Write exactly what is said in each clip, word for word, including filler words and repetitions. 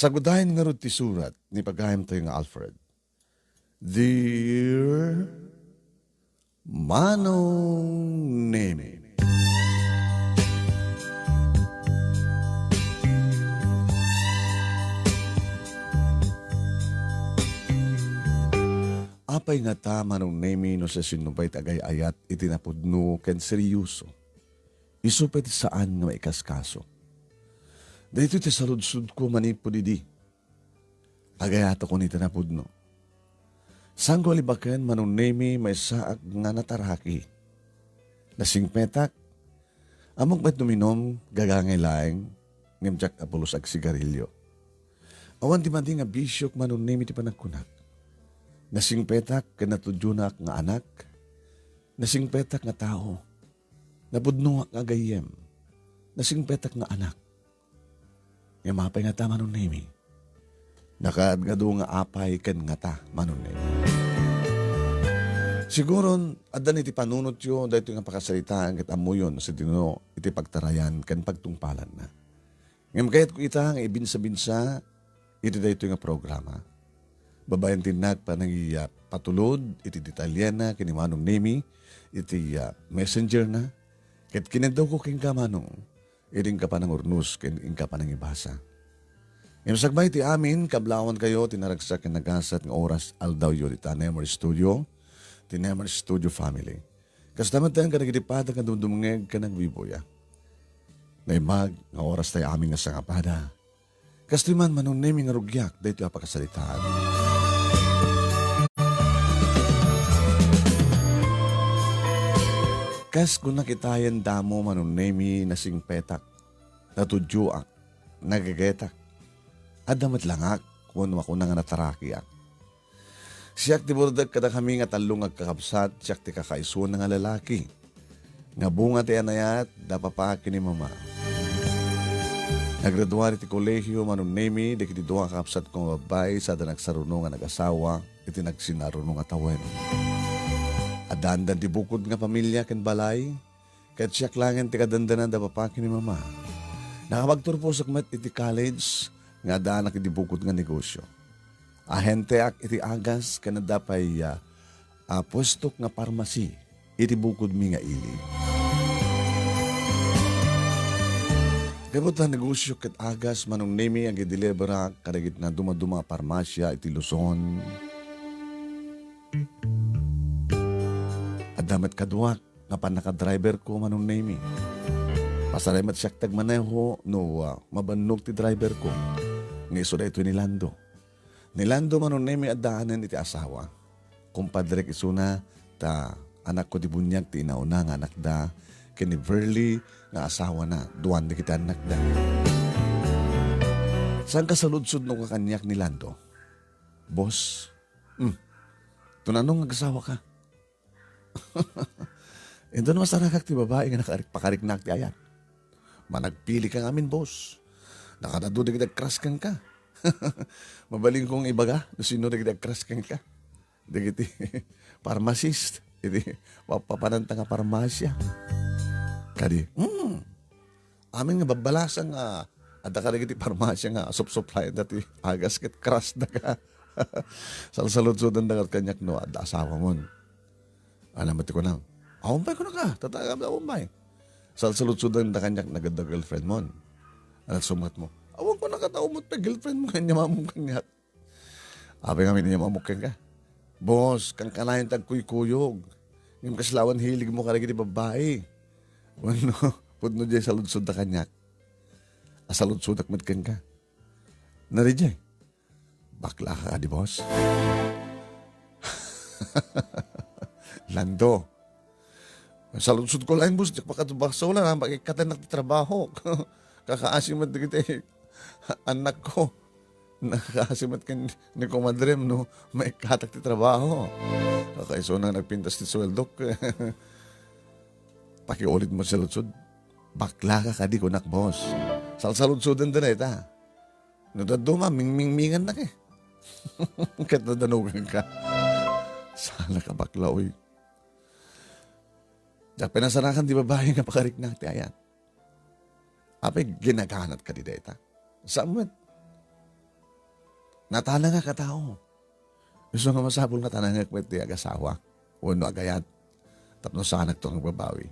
Sagudayen ngarud ti surat ni pagayamtayo nga Alfred. Dear Manong Nemi. Apay ngata, Manong Nemi, no siasino pay ti agay-ayat iti napudno ken seryoso? Isu pay ti saan nga maikaskaso. Daytoy ti saludsodko manipud idi. Agayatakon iti napudno. Sango a libaken, Manong Nemi, maysaak nga nataraki. Nasingpetak. Ammok met no uminom, gagangay laeng, ngem diak a pulos agsigarilio. Awan ti madi nga bisiok, Manong Nemi, ti panagkunak. Nasingpetak ken natudionak nga anak. Nasingpetak nga tao. Napudnoak nga gayyem. Nasingpetak nga anak. Ngem apay ngata, Manong Nemi? Nakaadngadu nga apay ken ngata, Manong Nemi. Siguron, addan iti panunotyo daytoy nga pakasaritaan ket ammoyon sadino iti pagtarayan ken pagtungpalanna. Ngem kayatko ita nga ibinsa-binsa iti daytoy nga programa. Babaen ti innak panangi-, ah, patulod iti detalyena ken ni Manong Nemi iti, ah, messenger na. Ket kinadawko kenka, Manong, iti inka panangurnos ken inka panangibasa. Ngem sakbay ti amin, kablawankayo ti naragsak ken nagasat nga oras aldawyo dita Nemer Studio, ti Nemer Studio family. Kasta met kadagiti padana nga dumdumngeg ken agbibuya. Naimbag nga oras tayo amin nga sangapada. Kastoy man, Manong Nemi, nga rugiak daytoy a pakasaritaan. Kas kunak itayen damo, Manong Nemi, nasingpetak, natudioak, nagagetak. Adda met langak, wenno makuna nga natarakiak. Siak ti burdek kadakami nga tallo nga agkakabsat, siak ti kakaisuna nga lalaki. Nga bunga ti anayat, da papa ken ni mama. Naggraduar iti kolehio, Manong Nemi, dagiti dua nga kakabsatko nga babbai, sada nagsaruno nga nagasawa iti nagsinaruno nga tawen. Addaandan ti bukod nga pamilia ken balay, ket siak laengen ti kadandanan da papa ken ni mama. Nakapagturposek met iti college nga addaanak iti bukod nga negosio. Ahenteak iti agas ken adda pay, ah, ah, puestok nga parmasi iti bukodmi nga ili. Gapu ta negosio ket agas, Manong Nemi, agideliverak kadagiti nadumaduma a parmasia iti Luzon. Adda met kaduak nga pannakadriverko, Manong Nemi. Pasaray met siak ti agmaneho no, ah, mabannog ti driverko. Nga isu daytoy ni Lando. Ni Lando, Manong Nemi, addaanen iti asawa. Kumpadrek isuna, ta anakko ti buniag ti inauna nga anakda, ken ni Verly nga asawana, duan dagiti annakda. Saan ka saludsod no kaniak ni Lando? Boss, hmm, tunanong nga agasawa ka? Inton masarakak ti babai nga nakarik-, pakariknak ti ayat. Managpili ka ngamin, boss. Nakadadu dagiti agcrush kenka. Mabalin kong ibaga no sino dagiti agcrush kenka. Dagiti pharmacist. Iti papapananta nga parmasya. Kadi, hmm. Amin nga babbalasang nga adda kadagiti parmasya nga supsuplayan da ti agas ket crush da ka. Salsaludsodanda kaniak no adda asawamon. Ania met ti kunam? Awan pay kunaka, tatagam awan pay. Salsaludsodanda kaniak no adda girlfriend mon. Ania ti sumngatmo? Awan kunaka, awan met pay girlfriend mo, ania mamom kaniak. Apay ngamin ania mamok kenka? Boss, kankanayon ti agkuykuyog. Ngem kasla awan hiligmo kadagiti babbai. Wenno, pudno diay saludsodda kaniak. Asaludsodak met kenka. Naridiay. Bakla ka kadi, boss? Lando. Saludsodko laeng, boss, diak makatubasol, a, makikkatennak ti trabaho. Kakaasi met dagiti annakko. Nakakaasi met ken ni komadrem no maikkatak ti trabaho. Kakaisuna nagpintas ti sueldok. Pakiulit mo ti saludsod. Bakla ka kadi, kunak, boss. Salsaludsodenda dayta. No dadduma, mingmingmingannak, e. Ket nadanogenka. Saan a kabakla, oy. Diak pay nasarakan ti babai nga pakariknak ti ayat. Apay ginaganat kadi dayta? Saan met? Natalangak a tao. Isu nga masapul nga talangek met ti agasawak wenno agayat tapno saanakto nga agbabawi.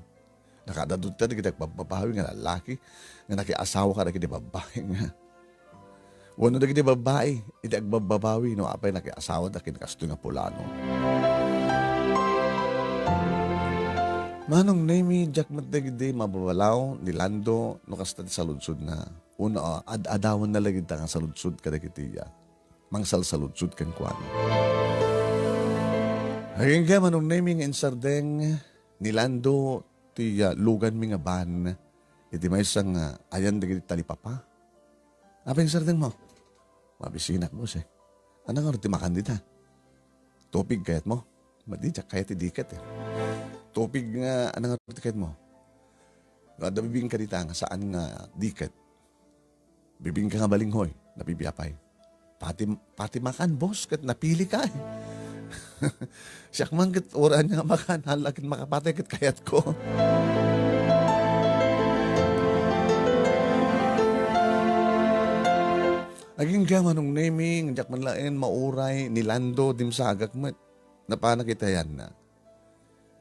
Nakaadda dagiti agbabbabawi nga lallaki nga nakiasawa kadagiti babbai nga wenno dagiti babbai iti agbabbabawi no apay nakiasawada ken kastoy nga pulano. Manong Nemi, diak met dagidi mababalaw ni Lando no kasta ti saludsodna. Uno, ad-adawanna lagidta nga saludsod kadagiti, ah, mangsalsaludsod kenkuana. Agingga, Manong Nemi, nga insardeng ni Lando ti, ah, luganmi nga ban iti maysa nga ayan dagiti talipapa. Apay insardeng mo? Mabisinak mo, si. Ano nga ti makan dita? Tupig kayat mo? Madi, diak kayat ti diket, eh. Tupig nga, ano nga ti kayat mo? Nga adda bibingka dita nga saan nga diket. Bibingka nga balinghoy, nabibiapay. Pati, pati makan, boss, ket napili ka, eh. Siak man ket uray ania nga makan, hala ket makapatay ket kayatko. Agingga, Manong Nemi, nga diak man laeng mauray ni Lando, dimsagak met. Napanak iti ayanna.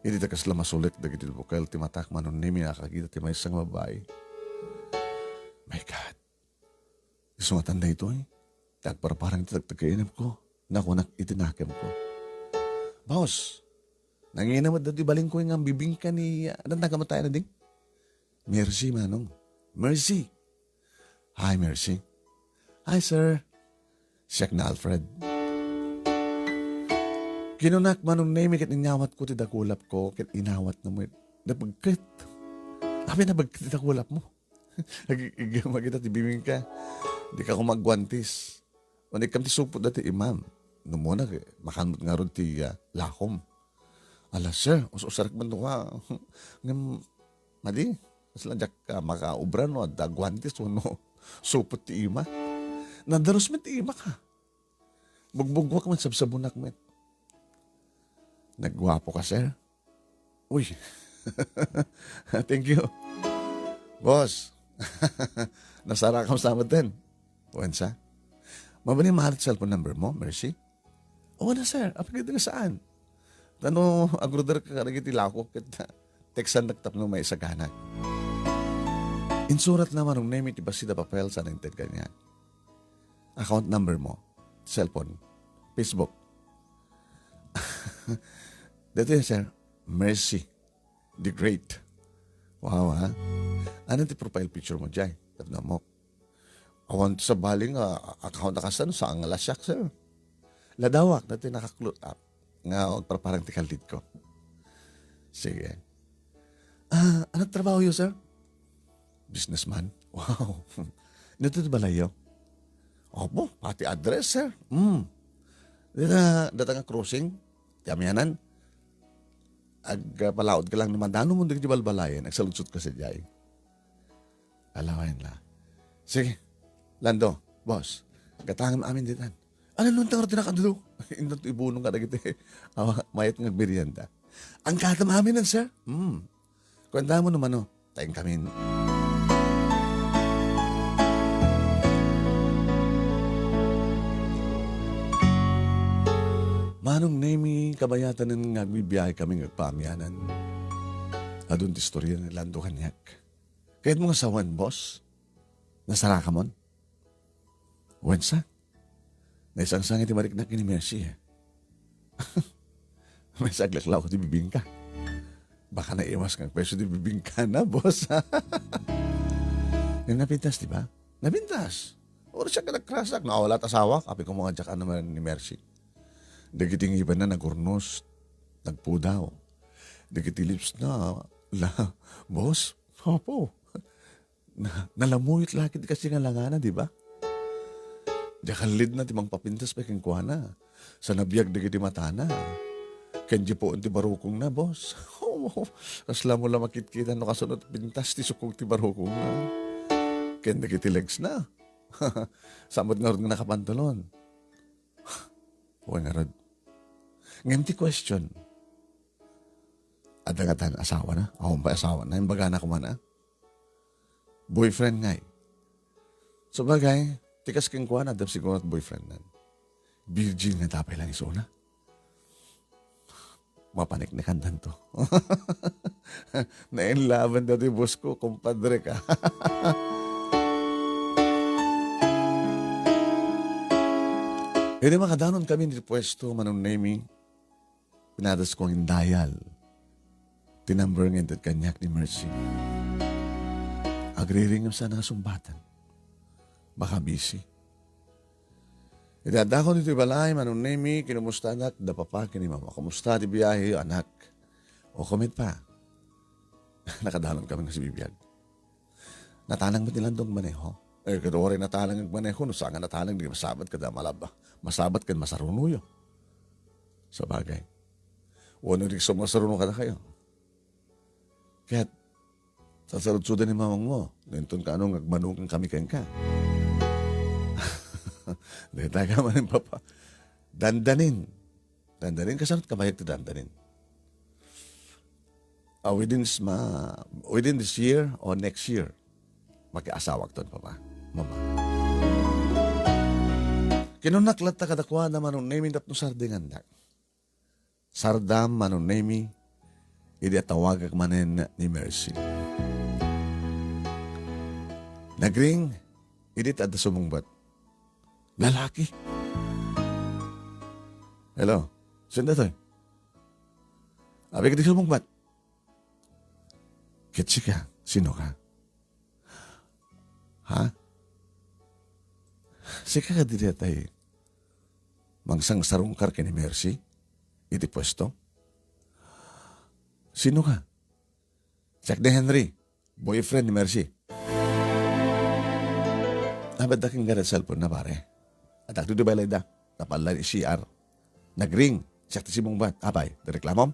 Idi ta kasla masulik dagiti bukel ti matak, Manong Nemi, nakakita ti maysa nga babbai. My God. Isu ngatan daytoy. Ti agparparang ti tagtagkainepko. Nakunak iti nakemko. Boss, nangina met dagiti balingko nga bibingka ni, ah, adda nga matay na ding? Mercy, Manong. Mercy. Hi, Mercy. Hi, sir. Siak ni Alfred. Kinunak, Manong Nemi, ket inyawatko ti dakulapko, ket inawatna met. Napagket. Apay napagket ti dakulapmo? Ag-, ag-, magita ti bibingka. Dika koma agguantes. Unikam ti supot dati imam. Numona, makan met ngarud ti, ah, lakom. Ala, sir, us-usarek man to ka. Ngem, madi, kasla diak, ah, makaobra no adda guantes wenno supot ti ima. Nadarus met ti ima ka. Bugbugwak met, sabsabonak met. Nagguapo ka, sir. Uy. Thank you. Boss, nasarakam sa metten. Wen sa? Mabalin mahalak cellphone number mo, Mercy? O, na, sir. Apay ket nga saan? Tano, agruder ka kadagiti lakok ket textan tapno maisaganak. Insurat na Manong Nemi ti bassit a papel sa inted kaniak. Account number mo, cellphone, Facebook. Dito yan, sir. Mercy the Great. Wow, ha? Ano ti profile picture mo, Jay? Tapno mo. Awan ti sabali nga account a kasano, saan nga lasiak, sir? Ladawak, dati naka-close up. Nga, agparparang ti kalditko. Sige. Ah, ano trabaho yo, sir? Businessman? Wow. Dito ti balayyo? Opo, pati address, sir. Hmm. Dita, dita nga crossing, ti amianan, agpalaod ka lang naman, dano mo dagiti balbalayan, agsaludsod ka sa jay. Alawen la. Sige, Lando, boss, gatangem amin ditan. Ano nun tangar tinakadlo? Indan to ibunong ka dagiti, awa, mayat nga agmerienda. Ang katam amin, sir? Hmm. Kuwenta mo naman, no? Tayong kamin. Manong Nemi, kabayatan nga agbibiyahe kami nga agpaamianan. Adun ti istorya ni Lando kaniak. Kayat mo nga sawen, boss? Nasarakamon? Wen sa? Naisangsang iti mariknak ni Mercy, eh. May saglaklaw ti bibingka. Baka naiwas nga agpeso ti bibingka na, boss. Yung napintas, di ba? Napintas. Oras siya kanakrasak. Nawala ta asawa. Kapi ko mga jakan naman ni Mercy. Dagiti ngibanna nagurnos. Nagpudaw. Dagiti lips na. La, boss. Opo. Na, nalamuyot la ket kasi nga langana, di ba? Diak kallidna ti mangpapintas pay kenkuana. Sa nabiag dagiti matana. Ken diay puon ti barukongna, boss. Kasla mo la makitkita no kasunod pintas ti sukog ti barukongna. Ken dagiti legs na. Samot ngarud nga nakapantalon. Wen ngarud. Ngem ti question, adda ngatan asawana? Awan pay asawana. Imbagana koma na. Boyfriend ngay. Sabagay, ti kas kenkuana, adda siguro boyfriend nan. Virgin nga ta pay lang isuna. Mapaniknikandanto. Nainlaban dati boss ko, kumpadre ka. Idi makadanon kami iti puesto, Manong Nemy, pinadas ko ang dial ti number nga inted kaniak ni Mercy. Agriring ngem saan a sungbatan. Baka busy. Iti addakon ditoy balay, Manong Nemy, kinumustanak da papa ken ni mama. Kumusta ti biahe, anak? O, kumet pa. Nakadanon kami nga sibibiag. Natanang met ni Landong maneho. Eh, ket uray natanang agmaneho, no saan nga natanang, di masabat kada malaba. Masabat ken masarunoyo. Sabagay. Wenno di sumasaruno kadakayo. Ket, sasaludsodan ni mamang mo, no inton kaano nga agmanugang kami kenka. Dayta ka manen, papa. Dandanin. Dandanin, kasano ti kabayag ti dandanin? Ah, within s-, ma-, within this year or next year, makiasawakton, papa. Mama. Kinunnak latta kadakuada, Manong Nemy, tapno sardingandak. Sardam, Manong Nemy, idi atawagak manen ni Mercy. Nagring, idi adda sumungbat. Lalaki. Hello, sino datoy? Abi, kadi sumungbat. Ket sika, sino ka? Ha? Sika kadi daytay mangsangsarungkar ken ni Mercy iti puesto? Sino ka? Siak ni Henry, boyfriend ni Mercy. Abadda ken gada cellphone na, pare. Adda ditoy balayda. Napallan iti C R. Nagring. Siak ti simungbat. Apay, di reklamom?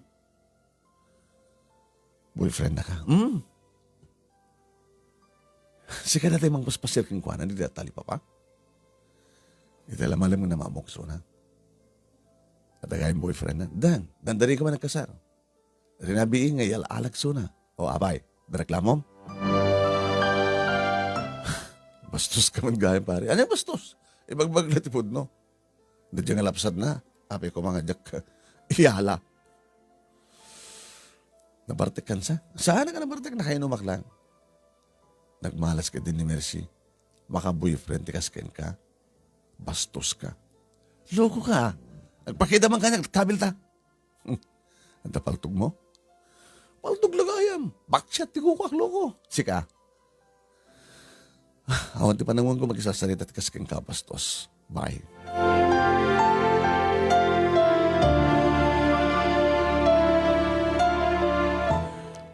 Boyfriend na ka. Hmm? Sika daytay mangpaspasiar kenkuana, di dayta talipapa? Ita la malem nga namamok isuna. Adda gayam boyfriend na. Dan, dandani ka man nagkasar. Rinabii nga iyal-alag isuna. O, apay, di reklamom? Bastos ka man gayam, pare. Ania bastos? Ibagbag na ti pudno. Daydiay nga lapsatna, apay koma nga diak iyala. Nabartekkan sa? Saan nga nabartek? Nakainumak lang. Nagmalas ketdi ni Mercy. Maka-boyfriend ti kas kenka. Bastos ka. Loko ka. Agpakita man kaniak, kabil ta. Adda paltog mo? Paltog la gayam. Baksiat ti kukuak, loko. Sika. Awan ti pananguanko makisasarita ti kas kenka, bastos. Bye.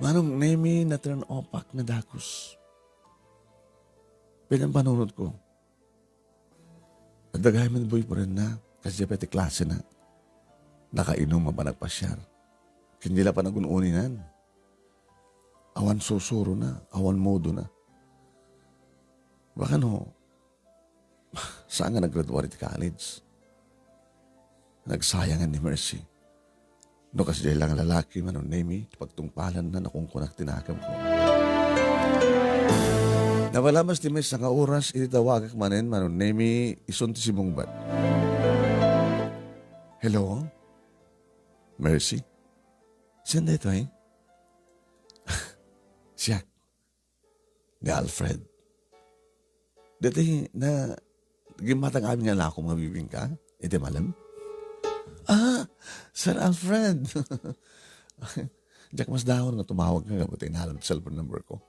Manong Nemy, na-turn off-ak nga dagus. Pinampanunotko. Adda gayam met boyfriend na, kasdiay pay ti klase na. Nakainom a panagpasiar. Ken di la panagun-uninan. Awan sursuro na, awan modo na. Baka no, saan nga naggraduar iti college? Nagsayangan ni Mercy. No kasdiay la nga lalaki, Manong Nemy, ti pagtungpalanna, nakunkunak ti nakemko. Napalabas ti maysa nga oras, idi tawagak manen, Manong Nemy, isun ti simungbat. Hello? Mercy? Saan daytoy? Siak. Ni Alfred. Daytoy na gimmatang amin nga anakom nga bibingka, iti malem. Ah, Sir Alfred. Diak masdaon nga tumawag ka, gapu ta inalem ti cellphone number ko.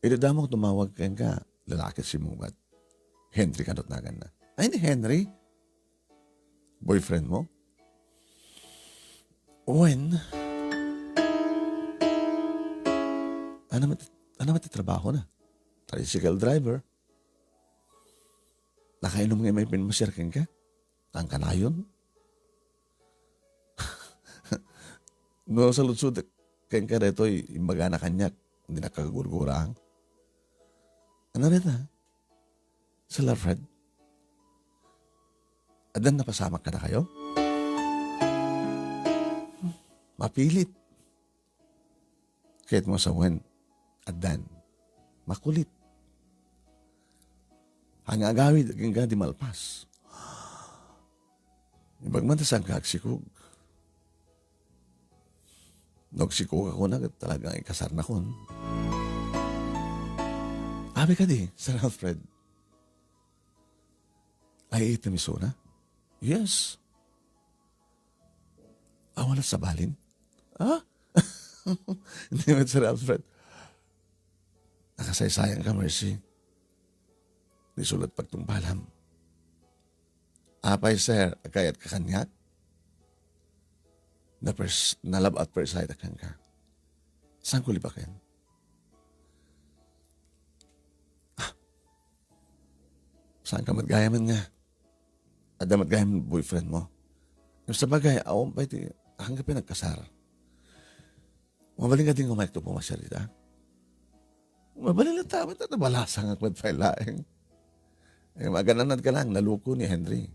Idi damo nga tumawag kenka, lalaki ti simungbat. Henry kano ti naganna. Ay, ni Henry? Boyfriend mo? Wen, ano met, ano met ti trabaho na? Tricycle driver. Nakainom nga immay pinmasiar kenka? Ang kanayon? No, saludsod kenka daytoy, imbagana kaniak, dinak kagurgurang. Ano dayta? Sir Alfred? Addan napasamak kadakayo? Mapilit. Ket mo sawen, addan. Makulit. Ania agawid, agingga di malpas. Imbag man ta saanka agsikog. No agsikog ako na, talagang ikasarnakon. Abi kadi, Sir Alfred. Ay, item isuna? Yes. Awan a sabalin? Ha? Hindi man, Sir Alfred. Nakasaysayang ka, Mercy. Di sulat pagtungpalam. Apay, sir, agkayat ka kaniak? Na pers-, na love at first sight a kenka. Saan ko libaken? Ah, saan ka met gayam nga? Adda met gayam boyfriend mo? Ngem sabagay, awan pay ti, haanka pay nagkasar. Mabalin kadi nga umayakto pumasiar dita? Mabalin latta, ba't nabalasan nga met pay laeng? Eh, magananad ka lang, naluko ni Henry.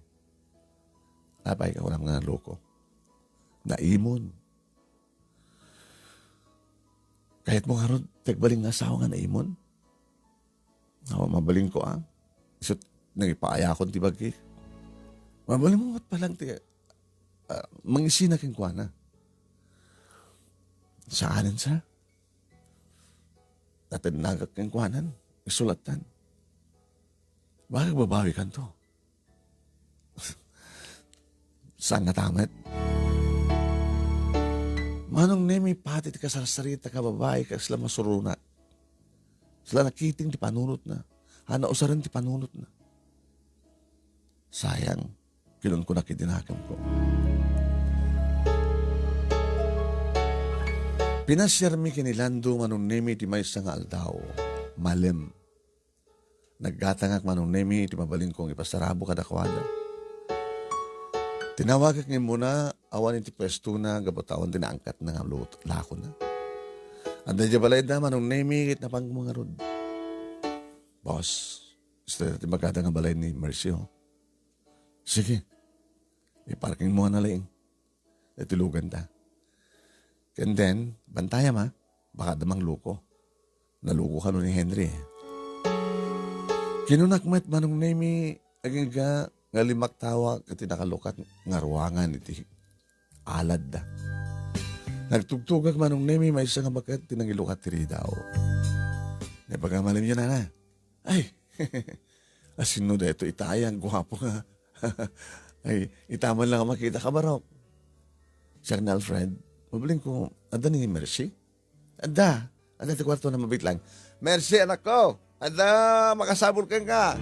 Apay ka, wala nga naluko. Naimon. Kayat mo ngarud, ti agbalin nga asawa nga naimon? Awa, mabalin ko, ah. Isut, nangipaayakon ti bagi. Mabalin mo, mat pa lang ti, ah, mangisina kenkuana. Saanen, sir? Natennagak kenkuanan, isulatan. Bakit babawi kanto? Saan nga tamet? Manong Nemi, pati ti kasarsarita nga babai, kasla masuronak. Kasla nakiting ti panunotna. Haan a usaren ti panunotna. Sayang, kinunkunak iti nakemko. Pinasiarmi ken ni Lando, Manong Nemi, ti maysa nga aldaw. Malem. Naggatangak, Manong Nemi, iti mabalinkong ipasarabo kadakuada. Tinawagak nga immuna, awan iti puestona, gapu ta awan ti naangkatna nga lut-, lakona. Adda idiay balayda, Manong Nemi, ket napanko ngarud. Boss, isu ti magada nga balay ni Mercy, oh. Sige, iparkingmo a nalaing. Natuloganta. And then, bantayam, ha? Baka adda mangluko. Naluko kano ni Henry, eh. Kinunak met, Manong Nemi, agingga nga limaktawa ket ti nakalukat nga ruangan iti aladda. Nagtugtugak, Manong Nemi, maysa nga baket ti nangilukat ti ridaw. Nagpagamalimyo, nana. Ay, asino daytoy itay a guapo nga? Ay, ita man lang a makita ka, Barok. Siak ni Alfred, mabalinko, adda ni Mercy? Adda. Adda ti kuartona, mabit lang. Mercy, anakko! Adda, makasabol kenka!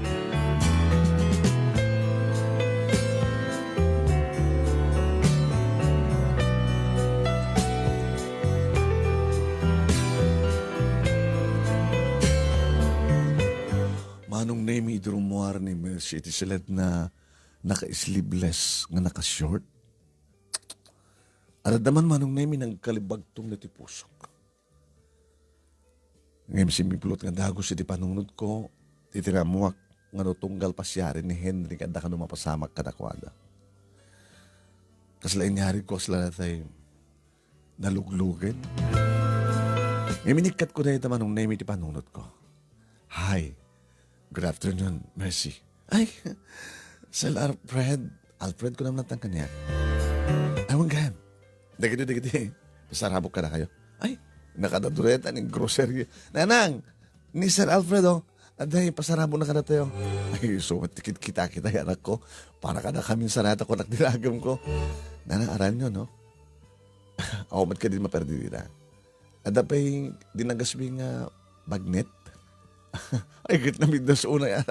Manong Nemi, idi rummuar ni Mercy iti siledna, naka-sleeveless nga naka-short. Adda man, Manong Nemi, nagkalibagtong na ti pusok. Ngem simmiplot nga dagus iti panunotko, ti tinammuak nga no tunggal pasiaren ni Henry nga adda kano mapasamak kadakuada. Kasla inyarigko, kasla natay naluglugen. Ngem inikkatko dayta, Manong Nemi, ti panunotko. Hi. Good afternoon, Mercy. Ay, Sir Alfred. Alfred ko naman natang kaniak. Ay, wan gayam. Dagiti, dagiti. Pasarabok kadakayo. Ay, nakadadureta ni grocery. Nanang, ni Sir Alfred, oh. Aday, pasarabok na kadatayo. Ay, so, tikit kita kita, anakko. Para kadakami, sarata ko, nakdiragam ko. Nanang, aranyo, no? Ako, mat ka din maperdi dita. Adda pay di nagasbi nga bagnet? Ay, ket namindas unay, ah.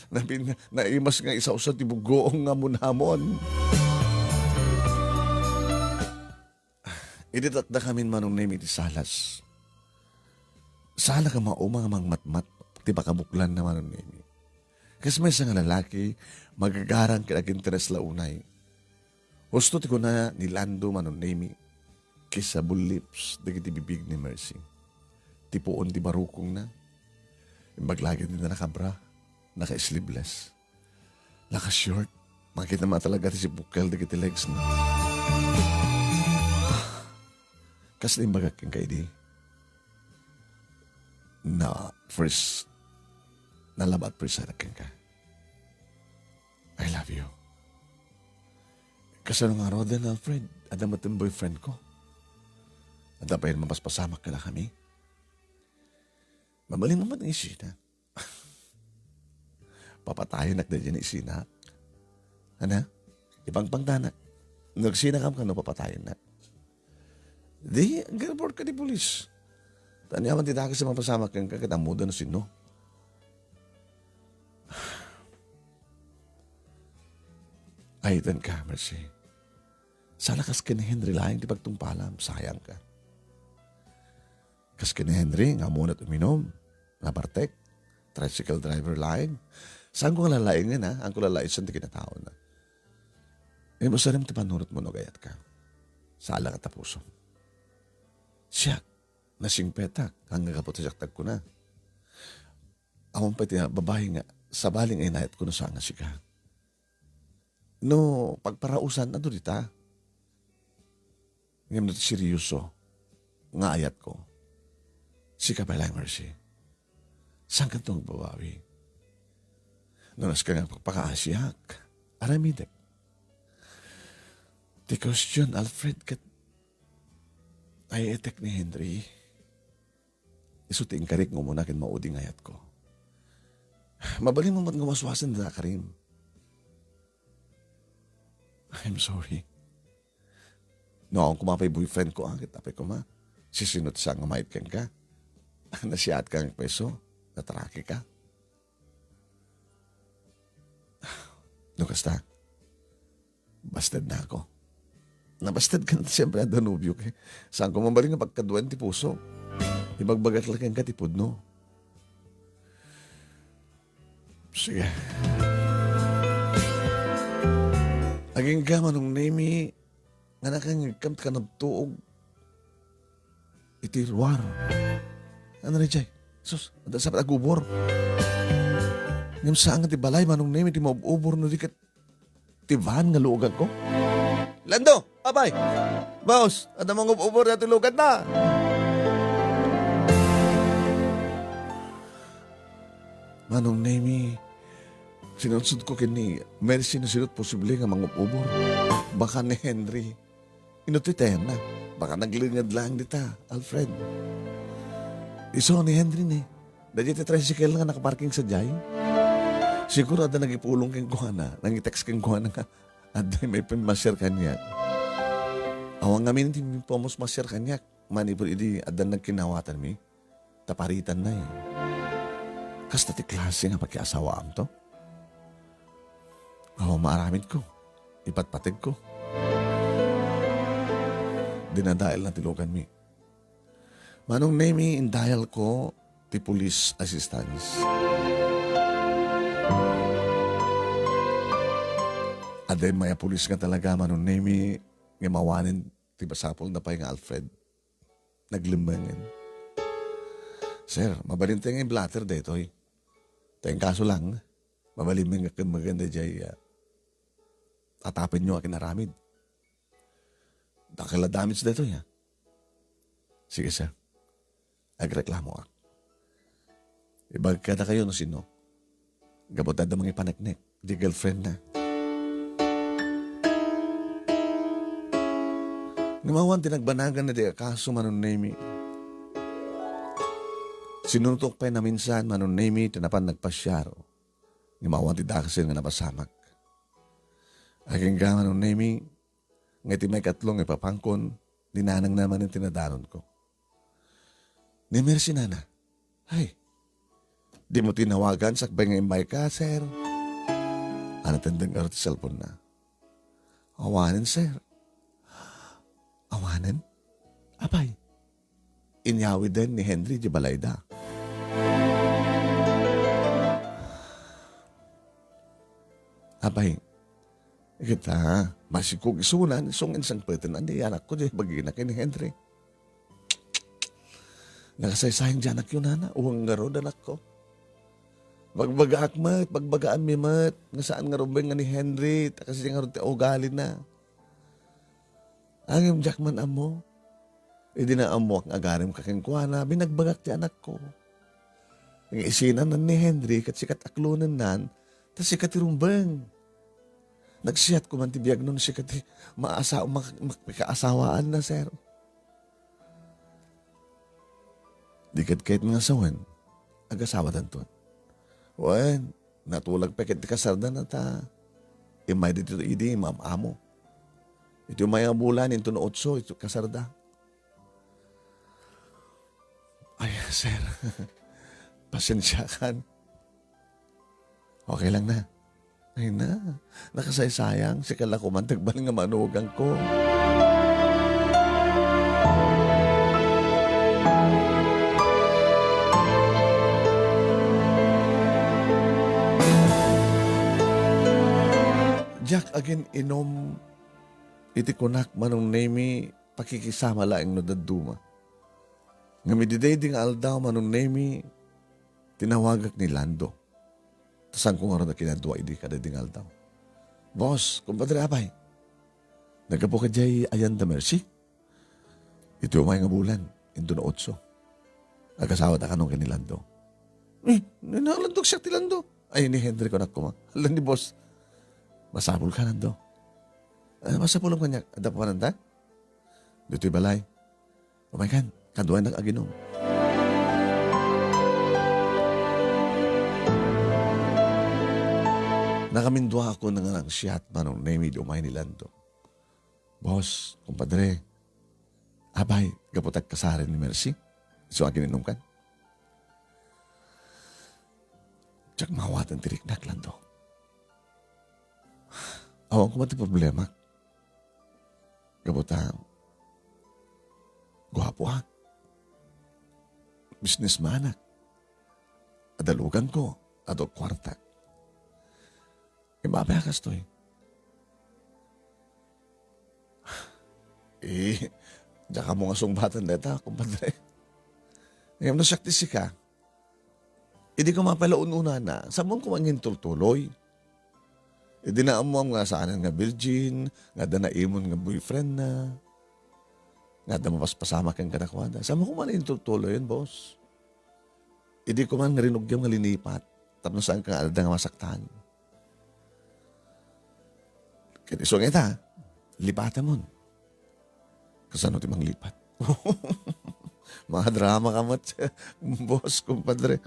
Namin-, naimas nga isawsaw ti bugoong nga munamon. Idi takdakamin, Manong Nemi, iti salas. Sala ka mauma nga mangmatmat ti pakabuklanna, Manong Nemi. Kas maysa nga lalaki, magagarang ket aginteres la unay. Husto ti kuna ni Lando, Manong Nemi, kissable lips dagiti bibig ni Mercy. Ti puon ti barukongna. Imbag la ket ti nakabra, naka-sleeveless. Naka-short. Makita man talaga ti sipukkel dagiti legs na. Kas imbagak kenka idi, na first, na love at first sight kenka. I love you. Kasano ngaruden, Alfred? Adda met ti boyfriend ko. Adda pay mapaspasamak kadakami. Mabalin mo met nga isina. Papatayennak daydiay nga isina. Ana? Ipangpangdanak. No agsinakam kano, papatayennak. Di, agreportka ti pulis. Ta ania man ti dakes a mapasamak kenka ket ammoda no sinno. Ayetenka, Mercy. Saan a kas ken ni Henry laeng ti pagtungpalam, sayangka. Kas ken ni Henry, nga ammonak uminom, nabartek, tricycle driver laeng. Saanko nga lalaengen, ha? Saanko lalaesan ti kinataona. Imusarem ti panunotmo no gayatka. Sala ka ta puso. Siak, nasingpetak, nga gapu ta siak ti agkuna. Awan pay ti babai nga sabali nga inayatko no saan nga sika. No pagparausan, adu dita. Ngem no ti seryoso nga ayatko, sika pay laeng, Mercy. Saankanto nga agbabawi? No naska nga pagpakaasiak, aramidek. Ti question, Alfred, ket ay-etek ni Henry. Isu ti inkarik nga umuna ken maudi nga ayatko. Mabalinmo met nga waswasen dita, Karim. I'm sorry. No, awan koma pay boyfriend ko, ah, ket apay koma. Sisino ti saan nga mayat kenka? Nasiatka nga peso? Natraki ka? No kasta, bastednako. Nabasted ka na, siyempre, adda nobio ka. Saanko mabalin nga pagkaduaen ti puso? Ibagbagak la kenka ti pudno. Sige. Agingga, Manong Nemi, nga nakangngegkam ti kanabtuog iti ruar. Ano na jay? Sus, adda sapay agubor. Ngem saan nga ti balay, Manong Nemi, ti maub-ubor no di ket ti van nga luoganko? Lando! Apay! Boss, adda mangub-ubor ditoy luoganna. Manong Nemi, sinudsodko ken ni Mercy no sino ti posible nga mangub-ubor. Baka ni Henry. Ino ti tayenna? Baka naglenged laeng dita, Alfred. Isu ni Henry ni. Daydiay ti tricycle nga nakaparking sadiay. Siguro adda nagipulong kenkuana, nangitext kenkuana nga adda may pammasyar kaniak. Awan ngamin ti pammasyar kaniak. Manipud idi adda nagkinnawatanmi, ta paritanna, eh. Kasta ti klase nga pakiasawaam to? Awan maaramidko, ipatpategko. Dinadaelna ti luoganmi. Manong Nemi, indayalko ti police assistance. Adda immay a police nga talaga, Manong Nemi, nga awanen ti masapulna pay nga Alfred. Naglemmengen. Sir, mabalintayo nga i-blotter daytoy. Ta inkaso lang, mabalinmi nga kemmegan daydiay, ah, atapenyo a kinaramid. Dakkel a damage daytoy, ha? Sige, sir. Agreklamoak. Ibagak kadakayo no sino. Gapu ta adda mangipaneknek, di girlfriend na. Ngem awan ti nagbanagan na di a kaso, Manong Nemi. Sinunotok pay naminsan, Manong Nemi, ti napan nagpasiar. Ngem awan ti dakasen nga napasamak. Agingga, Manong Nemi, nga iti maikatlo nga ipapangkon, ni nanangna manen ti nadanonko. Ni Mercy, nana. Ay, dimo tinawagan sakbay nga immayka, sir? Natendeng ngarud ti cellphone na. Awanen, sir. Awanen? Apay, inyawiden ni Henry di balayda. Apay, kita, masikog isunan, isung insangpeten, andi anakko, di bagina ken ni Henry. Nakasaysayang di anakyo, nana, uwang ngarud, anakko. Bagbagaak met, bagbagaanmi met, nga saan nga rumbeng nga ni Henry, ta kasi ngarud ti ugalina. Ngem diak man ammo. Idi naammoak nga agarem ka kenkuana, binagbagak ti anakko. Nga isinanan ni Henry ket sika ti aklonennan, ta sika ti rumbeng. Nagsiat ko man ti biag no sika ti maasa-, mak-, makikaasawaanna, sir. Di ket ket nga sawen, agasawadanton. Wen, natulag pay ket ti kasardana ta immay ditoy idi maam-amo. Iti umay nga bulan, inton otso, iti kasarda. Ay, sir. Pasensiakan. Okay lang na. Ay na, nakasaysayang, sika la ko man ti agbalin nga manugang ko. Diak agin-inom iti kunak, Manong Nemi, pakikisama laeng no dadduma. Ngem idi daydi nga aldaw, Manong Nemi, tinawagak ni Lando. Ta saanko ngarud a kinadua idi kadaydi nga aldaw. Boss, kumpadre, apay, naggapu ka diay ayan da Mercy? Iti umay nga bulan, inton otso. Agasawada kanon ken ni Lando. Eh, nanalandok siak ti Lando. Ay, ni Henry kunak koma. Hala ni boss. Masapul ka, Lando. Ah, masapul kaniak. Adda pa mananta? Ditoy balay. Umaykan, kaduanak aginom. Nakamindua ako nga nangsiat, Manong Nemi, idi umay ni Lando. Boss, kumpadre, apay, gapu ta agkasaren ni Mercy? Isu a agin-inumkan? Diak maawatan ti riknak, Lando. Awan koma ti problema. Gapu ta, guapoak. Businessmanak. Adda luganko, adda kuartak. Immapay a kastoy. Eh, diak ammo nga sungbatan dayta, kumpadre. Ngem no siak ti sika, idi koma pay la un-unana, saanmo koma nga intultuloy. Idi naammoam nga saanen nga virgin, nga adda naimon nga boyfriendna, nga adda mapaspasamak ken kadakuada. Saanmo koma nga intultuloyen, boss. Idi koma nga rinugiam nga linipat, tapno saanka nga adda nga masaktan. Ket isu nga ita, lipatamon. Kasano ti manglipat? Mga drama ka met, boss, kumpadre.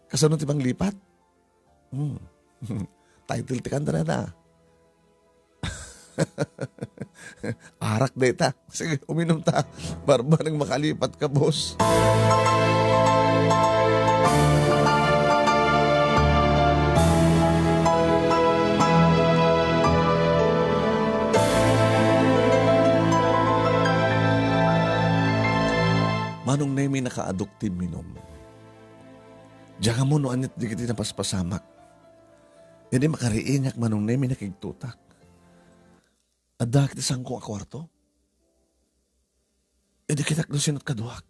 Kasano ti manglipat? Hmm. Title ti kanta na ta. Arak dayta. Sige, uminom ta. Barbareng makalipat ka, boss. Manong Nemi, nakaaduk ti imminom. Diak ammo no aniat dagiti napaspasamak. Idi makariingak, Manong Nemi, nakigtotak. Adda ket ti saanko a kuarto. Idi kitak no sino't kaduak.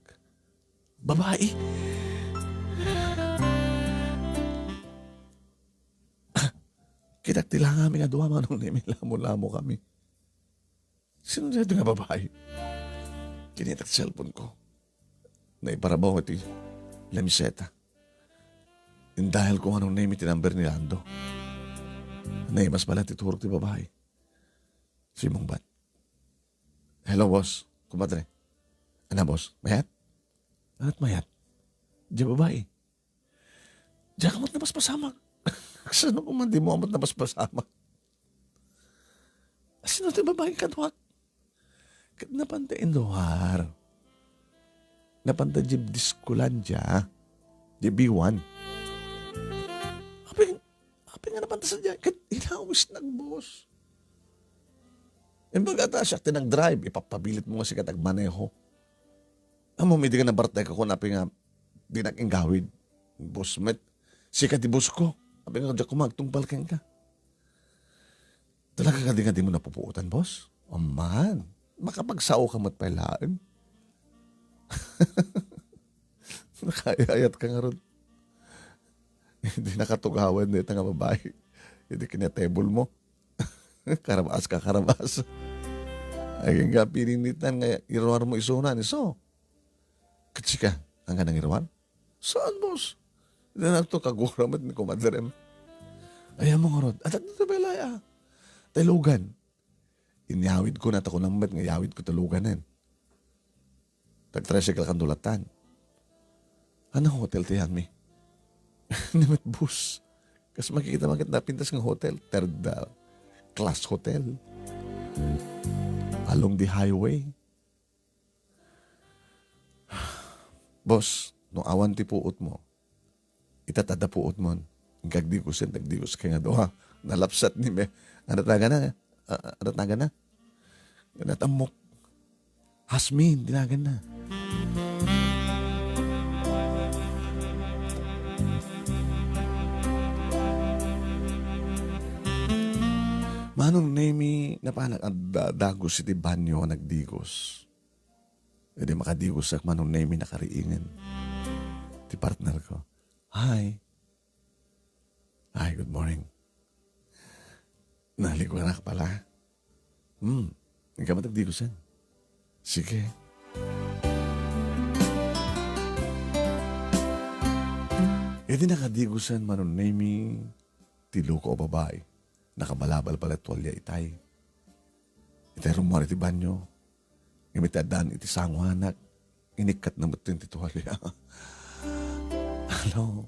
Babai. Kitak ti langami nga dua, Manong Nemi, lamo-lamo kami. Sino dayta nga babai? Kinitak ti cellphone ko. Naiparabaw iti lamiseta. Indial ko, Manong Nemi, ti number ni Lando. Naimas pala ti turog ti babai. Simmungbat. Hello, boss. Kumpadre. Ano, boss? Mayat? Anat mayat? Diay babai. Diak met napaspasamak. Kasano koma dimo met napaspasamak? Sino ti babai kaduak? Ket napanta inruar. Napanta diay Discolandia. Diay B one. Apay, apay nga napanta sadiay. Ket inawisnak, boss. Imbaga ta siak ti nag-drive, ipapabilit mo nga sika ti agmaneho. Ammom, idi nga nabartek ako, apay nga dinak inggawid. Boss met, sika ti boss ko. Apay nga diak koma agtungpal kenka. Talaga kadi nga dimo napupuotan, boss? Amman, makapagsao ka met pay laeng. Nakaayayat ka ngarud. Idi nakatugawan dayta nga babai. Idi kinatebol mo. Karabas ka, karabas. Agingga pininitan nga iruar mo isuna, isu. Ket sika, ania nga nangiruar? Saan, boss? Dinak to kagura met ni kumadrem. Ay, ammom ngarud. Adda ditoy balay, ah. Talugan. Inyawidkona, ta kunam met nga iyawidko taluganen. Tag-tricycle kanto lattan. Ania hotel ti ayanmi? Ania met bus. Kas makikita, makita napintas nga hotel. Third, ah, class hotel. Along the highway. Boss, no awan ti puotmo, ita adda puotmon. Agdigusen, agdigos kay nga dua. Nalapsat ni me. Ano taga na? Ah, ano taga na? Natammok. Hasmin, dinagan na. Manong Nemi, napanak adda dagus iti banyo a nagdigos. Idi makadigosak, Manong Nemi, nakariingen ti partner ko. Hi. Hi, good morning. Nalikuanak pala. Hmm, ikaw matagdigosan. Sige. Idi nakadigosan, Manong Nemi, ti loko a babai. Nakabalabal pala tualya itay. Itay rummuar iti banyo. Ngem iti addaan iti sangoanak, inikkatna met ti tualya. Hello.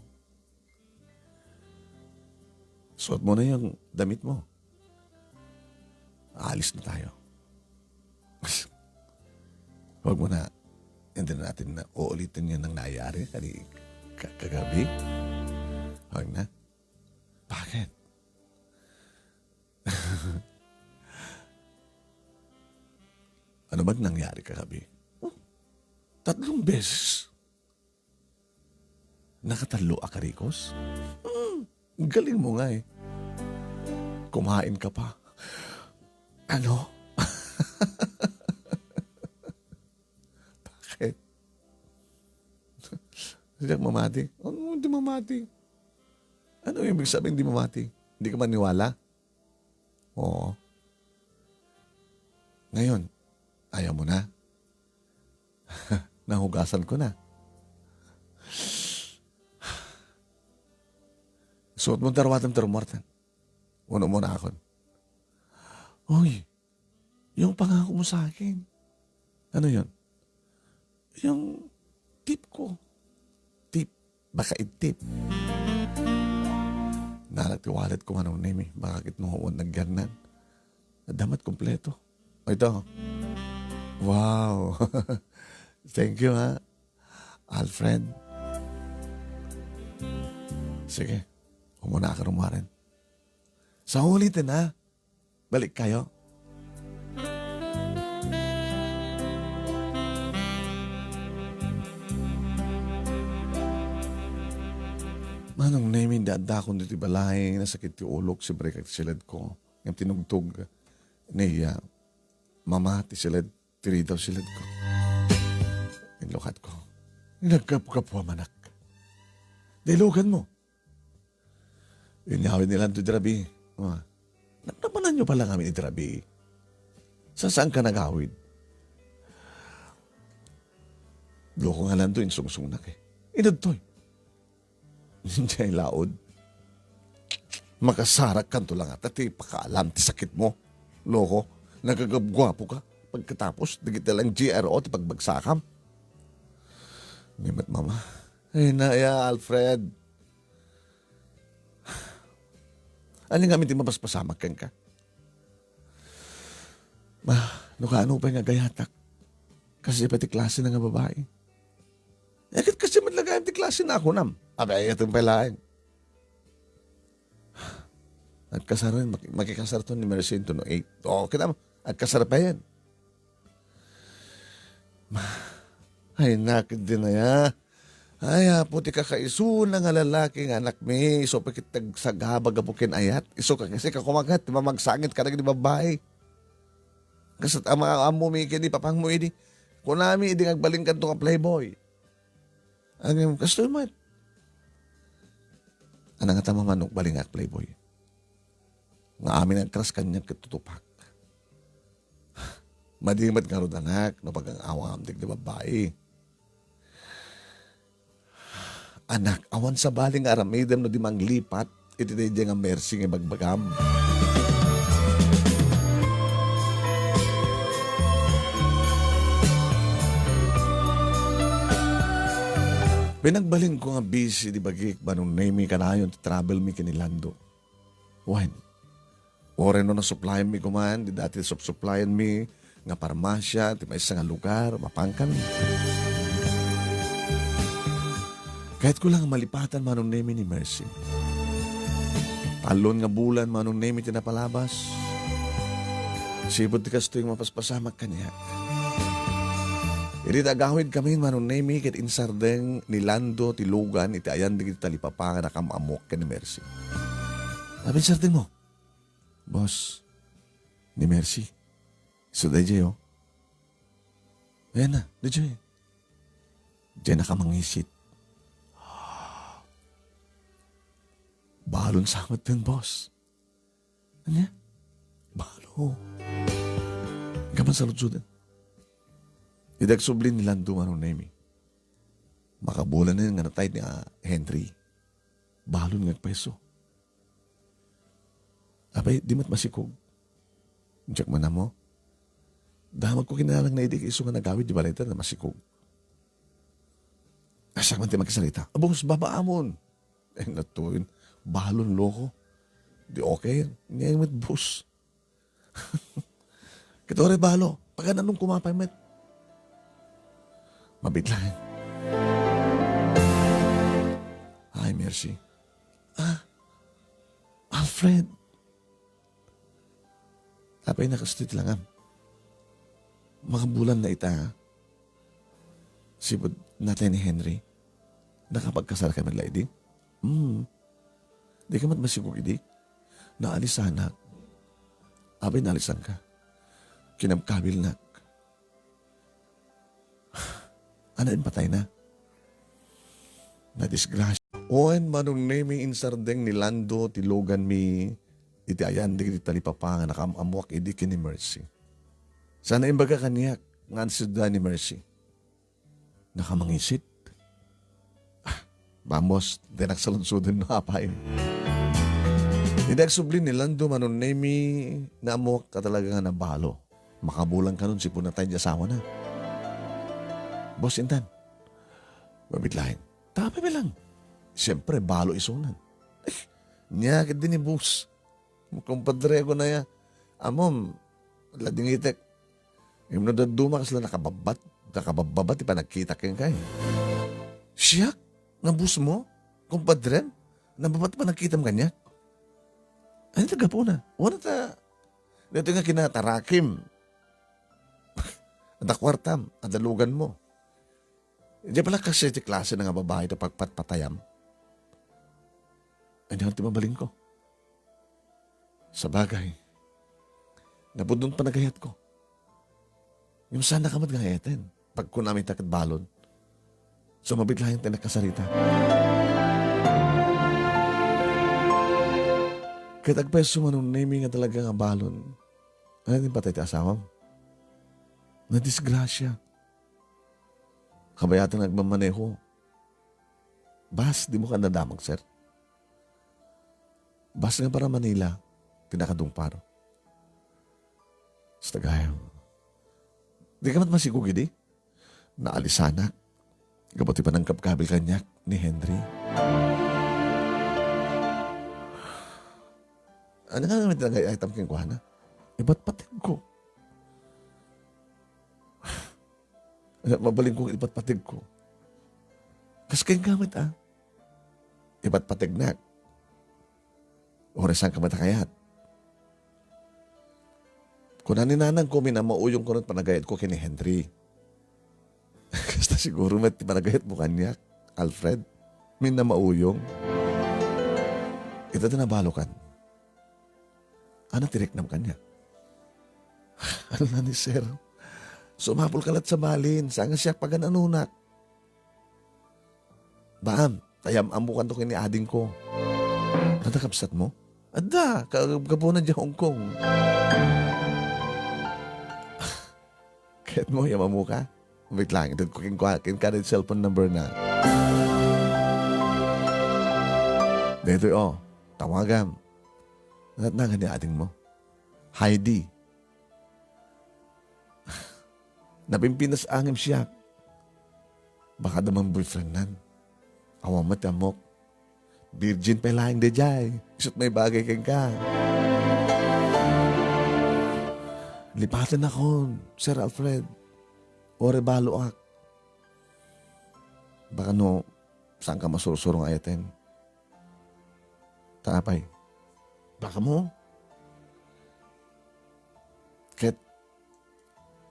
Suot mo na yung damit mo. Alis na tayo. Huwag mo na, hindi na natin na uulitin yun ang nangyari kani ka-, kagabi. Huwag na. Bakit? Ano bang nangyari kagabi? Oh, tatlong beses. Nakatallo a karikos? Hmm, galing mo nga eh. Kumain ka pa. Ano? Bakit? Hindi ka mamati? Ano hindi mamati? Ano ibig sabihin hindi mamati? Hindi ka maniwala? Oo. Ngayon, ayaw mo na? Nahugasan ko na. Suot mo daruwatam ti rummuartan. Uno mo na akon. Uy, yung pangako mo sa akin. Ano yun? Yung tip ko. Tip. Baka itip. Nalak ti wallet ko, Manong Nemi. Baka kitnuon nagyan nan. Damat kompleto. O, ito. Wow. Thank you, ha, Alfred. Sige. Umuna ka rummuaren. Sa ulitin, ha? Balik kayo. Manong Nemi, adda akon ditoy balay, nasakit ti ulok, sibrekak ti siled ko. Ngem tinugtog ni, ah, Mama ti siled, tiri daw siled ko. Inlukat ko. Nagkapukapuam, anak. Dailugan mo. Inyawid ni Lanto di rabii. Ah. Napnapanan nyo pala ngamin iti rabii. Sa saan ka nagawid? Loko nga Lanto, insungsongnak eh. Inadtoy. Diay laod. Makasarak kanto la ngata ti pakaalam ti sakit mo. Loko, nagagabguapo ka. Pagkatapos, dagiti lang G R O ti pagbagsakam. Ni met mama. Ay, naya, Alfred. Ania ngamin ti mapaspasamak kenka? Ah, no kaano pay nga agayatak, kasdiay pay ti klasena nga babai. Eh, ket kasdiay met la gayam ti klasena a kunam. Abay, ayatem pay laeng. Agkasaren, maki-, makikasarton ni Mercy inton no eight. O, kita mo, agkasar payen. Ay, nakit din aya. Ay, Apo, ti kakaisuna nga lalaki nga anakmi, isu pay ket agsagaba gapu ken ayat. Isu ka, sika koma ket ti mamagsangit kadagiti babbai. Kas ama-, ammomi ken ipapangmo idi. Kunami idi nga agbalinkanto nga playboy. Ngem, kastoy met. Ania ngata, Mama, no agbalingak playboy? Nga amin agkras kaniak ket tutupak. Madi met ngarud, anak, no pag-awam dagiti babbai. Anak, awan sabali nga aramidem no di manglipat iti daydiay nga Mercy nga ibagbagam. Pinagbalinko nga busy ti bagik, Manong Nemy, kanayon ti travel mi ken ni Lando. Wen, uray no nasuplayan mi koman, di dati supsuplayan mi nga parmasya, ti maysa nga lugar, mapan kami. Kayatko lang malipatan, Manong Nemy, ni Mercy. Tallon nga bulan, Manong Nemy, ti napalabas. Sipud ti kastoy nga mapaspasamak kaniak. Idi agawid kami, Manong Nemy, ket insardeng ni Lando ti lugan iti ayan dagiti talipapa nga nakam-amok ken ni Mercy. Abi insardeng mo, "Boss, ni Mercy. Isu daydiay, oh." Ayan na, daydiay. Diay nakamangisit. Balon sa met ten, boss. Ania? Balo. Kaman saludsuden. Idi agsubli ni Lando, Manong Nemy. Makabulan na nga natay ni, ah, Henry. Balon nga agpayso. Apay, di met masikog. Diak man ammo. Damagko kinunana idi isu nga nagawid di balay ta, masikog. Asa man ti makisarita? Abong sa babaamon. Eh, natuin. Balon, loko. Di okay. Ngayon met bus. Kito rin balo. Pagananon kumapay met. Mabit lang. Ay, Mercy. Ah, Alfred. Apay, nakastoy ti langam. Makabulan na ita, ha? Sipud natay ni Henry. Nakapagkasar ka met la idi? Hmm. Di ka met masikog idi? Naalisanak. Apay, naalisanka. Kinabkabilnak. Ania, impatayna? Nadisgrasya. Wen, Manong Nemy, insardeng ni Lando ti luganmi iti ayan dagiti talipapa nga nakam-ammoak idi ken ni Mercy. Sana imbaga kaniak nga ansiedda ni Mercy. Nakamangisit. Ah, vamos, di nagsaludsodon no apay. Idi agsubli ni Lando, Manong Nemy, naammoak a talaga nga nabalo. Makabulan kanon sipud natay ti asawana. Boss, intan. Mabit laeng. Tapay lang. Siyempre, balo isunan. Eh, niya ket din ni boss. Kumpadre ko na ya. Amom, ladingitek. Imno dadduma kasla nakababbat. Nakababbat ti panagkita kenka. Siak? Nga boss mo? Kumpadrem? Nababbat panagkitam kaniak? Ano ti gapuna? Wala ta, dito nga kinatarakim. Ada kwartam, ada lugan mo. Di pala kasi ti klase na nga babae ti pagpatpatayam. Ania ti mabalin ko? Sabagay, napudno ti panagayat ko. Ngem saan ka met nga ayaten? Pagkunam ita ket balon. So, mabit laeng ti nakasarita. Ket agpayso, Manong Nemy, nga talaga nga balon. Ania ti patay ti asawam? Nadisgrasya. Kabayatan nga agmamaneho. Bus, dimo ka nadamag, sir? Bus nga para Manila, ti nakadungpar. Sa gayam. Di ka met masikog idi? Naalisanak. Gapu ti panangkabkabil kaniak ni Henry. Ania nga met nagay-aytam kenkuana? Ipatpategko. Ania, mabalin kong ipatpategko. Kas kenka met, ah. Ipatpategnak. Uray saan ka met a kayat. Kuna ni nanangko, minamauyong ko ket panagayat ko ken ni Henry. Kasta siguro met ti panagayat mo kaniak, Alfred. Minamauyong. Ita ti nabalokan. Ania ti riknam kaniak? Ania ni sir? Sumapul ka latta sa balin, saan nga siak pagan-anonak. Baam, tayam-ammokanto ken ni adingko. Adda kabsat mo? Adda, ka-, gapuna diay Hong Kong. Ket mo, yam-ammoka? Wait lang, itedko kenka, kenka ti cellphone number na. Daytoy, oh, tawagam. Natnangan ni ading mo? Heidi. Napimpinas-angem siak. Baka adda man boyfriendnan. Awan met ti ammok. Virgin pay laeng daydiay. Isut' maibagay kenka. Lipatennakon, Sir Alfred. Uray baloak. Baka no, saanka masursuro nga ayaten. Ta apay? Baka mo? Ket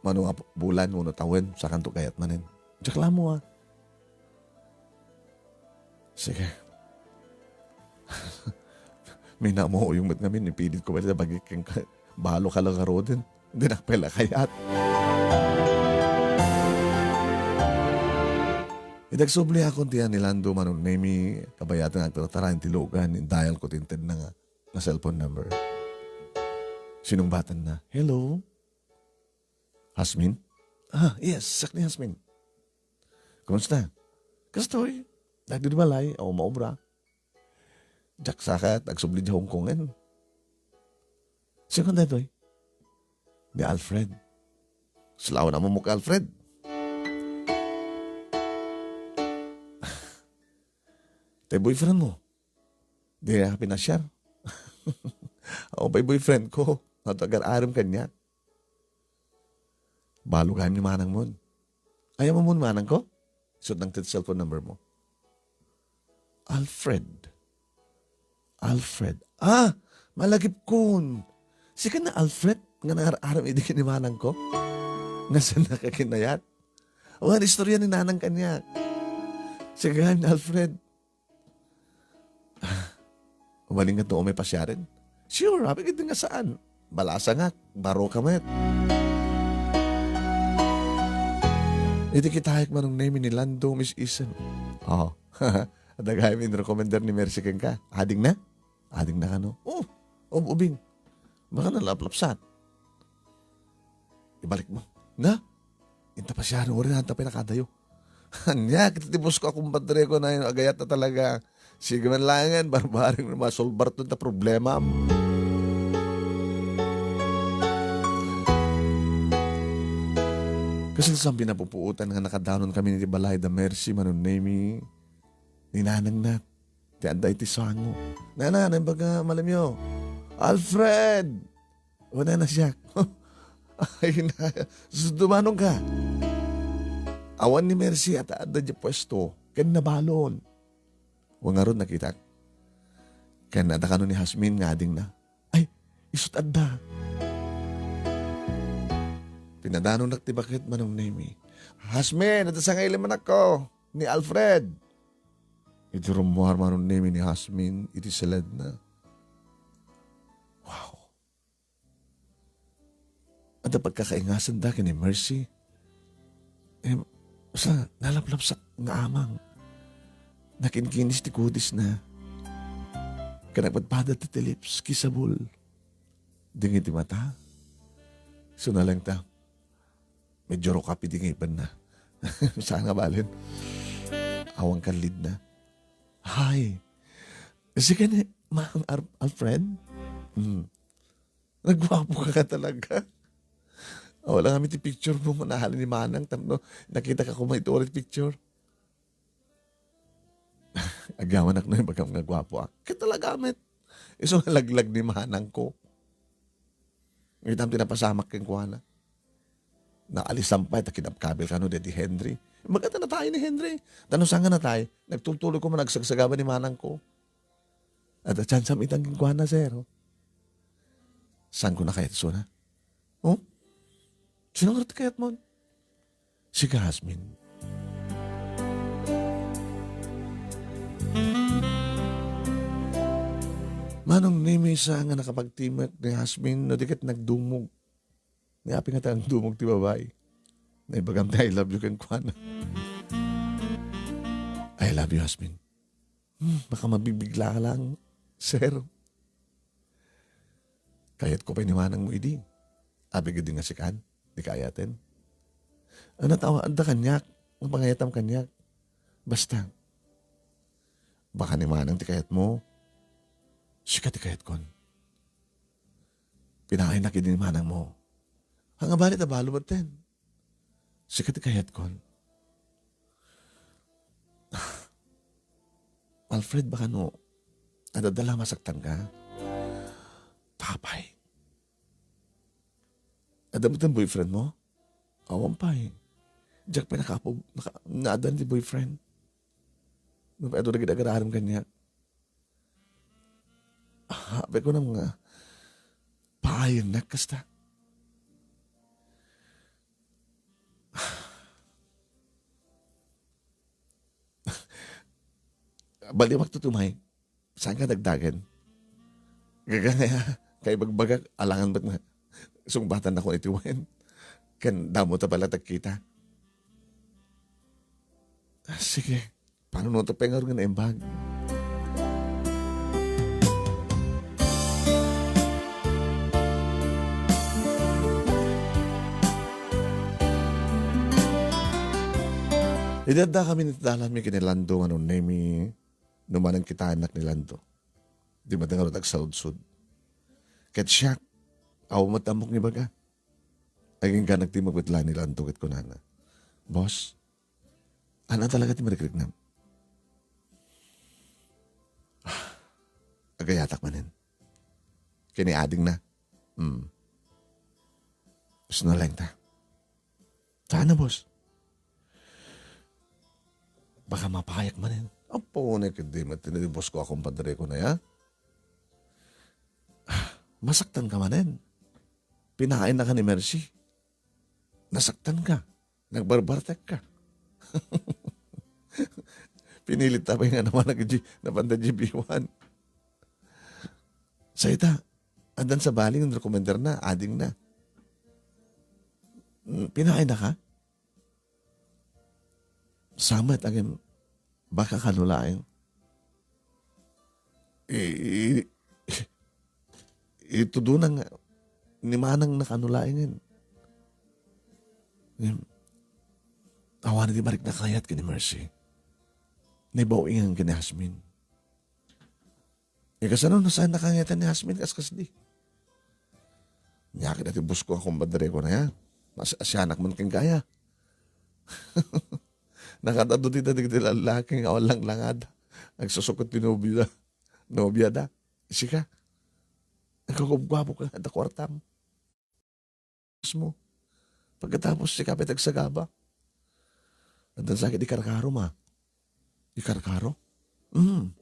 mano nga bulan wenno tawen, sakanto kayat manen. Diak la ammo, a. Sige. Minamuyong met ngamin, ipilitko met a bagik kenka. Baloka la ngaruden. Dinak pay la kayat. Idi agsubliakon ti ni Lando, Manong Nemy, kabayaten nga agtartaraen ti lugan, indayalko ti intedna nga, nga cellphone number. Sinungbatanna, "Hello? Hasmin?" "Ah, yes, siak ni Hasmin." "Kumusta?" "Kastoy, daytoy ti balay, awan maobra." "Diak sakat, agsubli idiay Hong Kong." "Sino daytoy?" "Ni Alfred." "Salaw na mo, Alfred." "Tay boyfriend mo, di a pinasiar?" "Awan pay boyfriend ko. Agar-arem kaniak." "Balo gayam ni manangmon." "Ay, ammom ni manangko?" Isut' nangted ti cellphone number mo. "Alfred. Alfred. Ah, malagipkon. Sika ni Alfred nga nangar-arem idi ken ni manangko? Nga saannaka kinayat? Awan istorya ni nanang kaniak. Sika ni Alfred." "Umalingka to, umay pasiaren?" "Sure, apay ket nga saan. Balasangak, baroka met." Idi kitaek, Manong Nemy, ni Lando, mis-isem. Oo. Adda gayam inrekomendar ni Mercy kenka. Adingna? Adingna kano? Oh, ub-ubing. Baka nalaplapsat. Ibalik mo. Na? Inta pasiaren, uray anta pinakadayo. Ania, ket ti boss ko a kumpadre ko na agayat na talaga. Sige man laengen, barbareng masolbar to ta problema. Kasla saan pinapupuotan nga nakadanon kami iti balay da Mercy, Manong Nemy, ni nanangna, ti adda iti sango. "Nana, naimbag nga malamyo." "Alfred!" "O, nana, siak." "Ay, na, sus, dumanonka." Awan ni Mercy a ta adda idiay puesto, ken nabalon. Wen ngarud, nakitak. Ken adda kano ni Hasmin nga adingna. Ay, isut' adda. Pinadanonak ti baket, Manong Nemy. "Hasmin, adda sangaili manakko, ni Alfred." Idi rummuar, Manong Nemy, ni Hasmin iti siledna. Wow! Adda pagkakaingasanda ken ni Mercy. Em, sa, nalaplapsak nga amang. Nakinkinis ti kudisna. Ken nagpadpadad ti lips, kissable. Dingi ti mata. Isu na laeng ta, medyo rukap idi ngipenna. Saan nga balen? Awan kallidna. "Hi. Sika ni Mang Ar-, Alfred?" Hmm. "Nagguapoka talaga. Awan lang amin ti picture mo, nga nahalin ni Manang, tapno nakitaka koma iti uray ti picture." Agyamanak no ibagam nga guapoak. Ket talaga met. Isu nga laglag ni manangko. Itam ti napasamak kenkuana. Naalisan pay ta kinabkabil kano daydi Henry. Imbagak ta natay ni Henry. Ta no saan nga natay, nagtultuloy koma nagsagsagaba ni manangko. Adda tsansam itan kenkuana, sir. Saanko a kayat isuna. Oh? Sino ngarud ti kayatmon? Sika, Hasmin. Manong Nemy, saan nga nakapagtimek ni Hasmin, no di ket nagdumog. Ni apay ngata nagdumog ti babai? Naibagam ti I love you kenkuana. I love you, Hasmin. Hmm, baka mabibigla ka lang, sir. Kayatko pay ni manangmo idi. Apay ket di nga sikan, di kayaten. Ano tawa, adda kaniak, ang pangayatam kaniak. Basta, baka ni manang ti kayatmo, sika ti kayatkon. Pinaaynak idi ni manangmo. Nga bali ta balo metten. Sika ti kayatkon. Alfred, baka no, adda la masaktan ka. Tapay. Adda met boyfriend mo? Awan pay. Diak pay nakaapog, naka-, naaddan ti boyfriend. Nupay adu dagiti agar-aram kaniak. Ah, apay ko nga, paayennak kasta. Baliwak to tumay. Saan ka dagdagen? Gaga nga, kaibagbagak, alangan met nga. Sungbatannak iti wen. Ken damo ta pala tagkita. Ah, sige. Paano no ta pay ngarud nga naimbag? Idi adda kami iti dalanmi ken ni Lando nga nunemi, no manang kitaennak ni Lando. Di met ngarud agsaludsod. Ket siak, awan met ammok nga ibaga. Agingga nagtimek met la ni Lando ket kunana, "Boss, ania talaga ti marikriknam?" Agayatak manen. Ken ni adingna. Hmm. Isuna laeng ta. Saan a, boss? Baka mapayak manen. Apo, ne, ket di met ti boss ko a kumpadre ko na ya. Masaktan ka manen. Pinaayennaka ni Mercy. Nasaktan ka. Nagbarbartek ka. Pinilit ta pay nga naman nag-, napanda G B one. Sa ita, addan sa baling recommender na, ading na. Mm, pinaay na ka? Samet, agim, baka kano laeng. I-, i-, itudo na nga, ni manang na kano laengen. Ngem, awan iti marikna kayat ken ni Mercy. Naibaw-ingan ken ni Jasmine. Ikasano, no saan nakangngatan ni Jasmine kas kasdi? Nia ket ti boss ko a kumpadre ko na ya. Mas-, asianak man ken kaya. Nakatado ti dagiti lallaki nga awan langlangad. Agsusukot ti nobia da. Nobia da. Sika. Nagkagubguapo ka nga da kuartam. Mo. Pagkatapos, sika pay ti agsagaba. Addan sa ket ikarkaro, ma. Ikarkaro? Mm.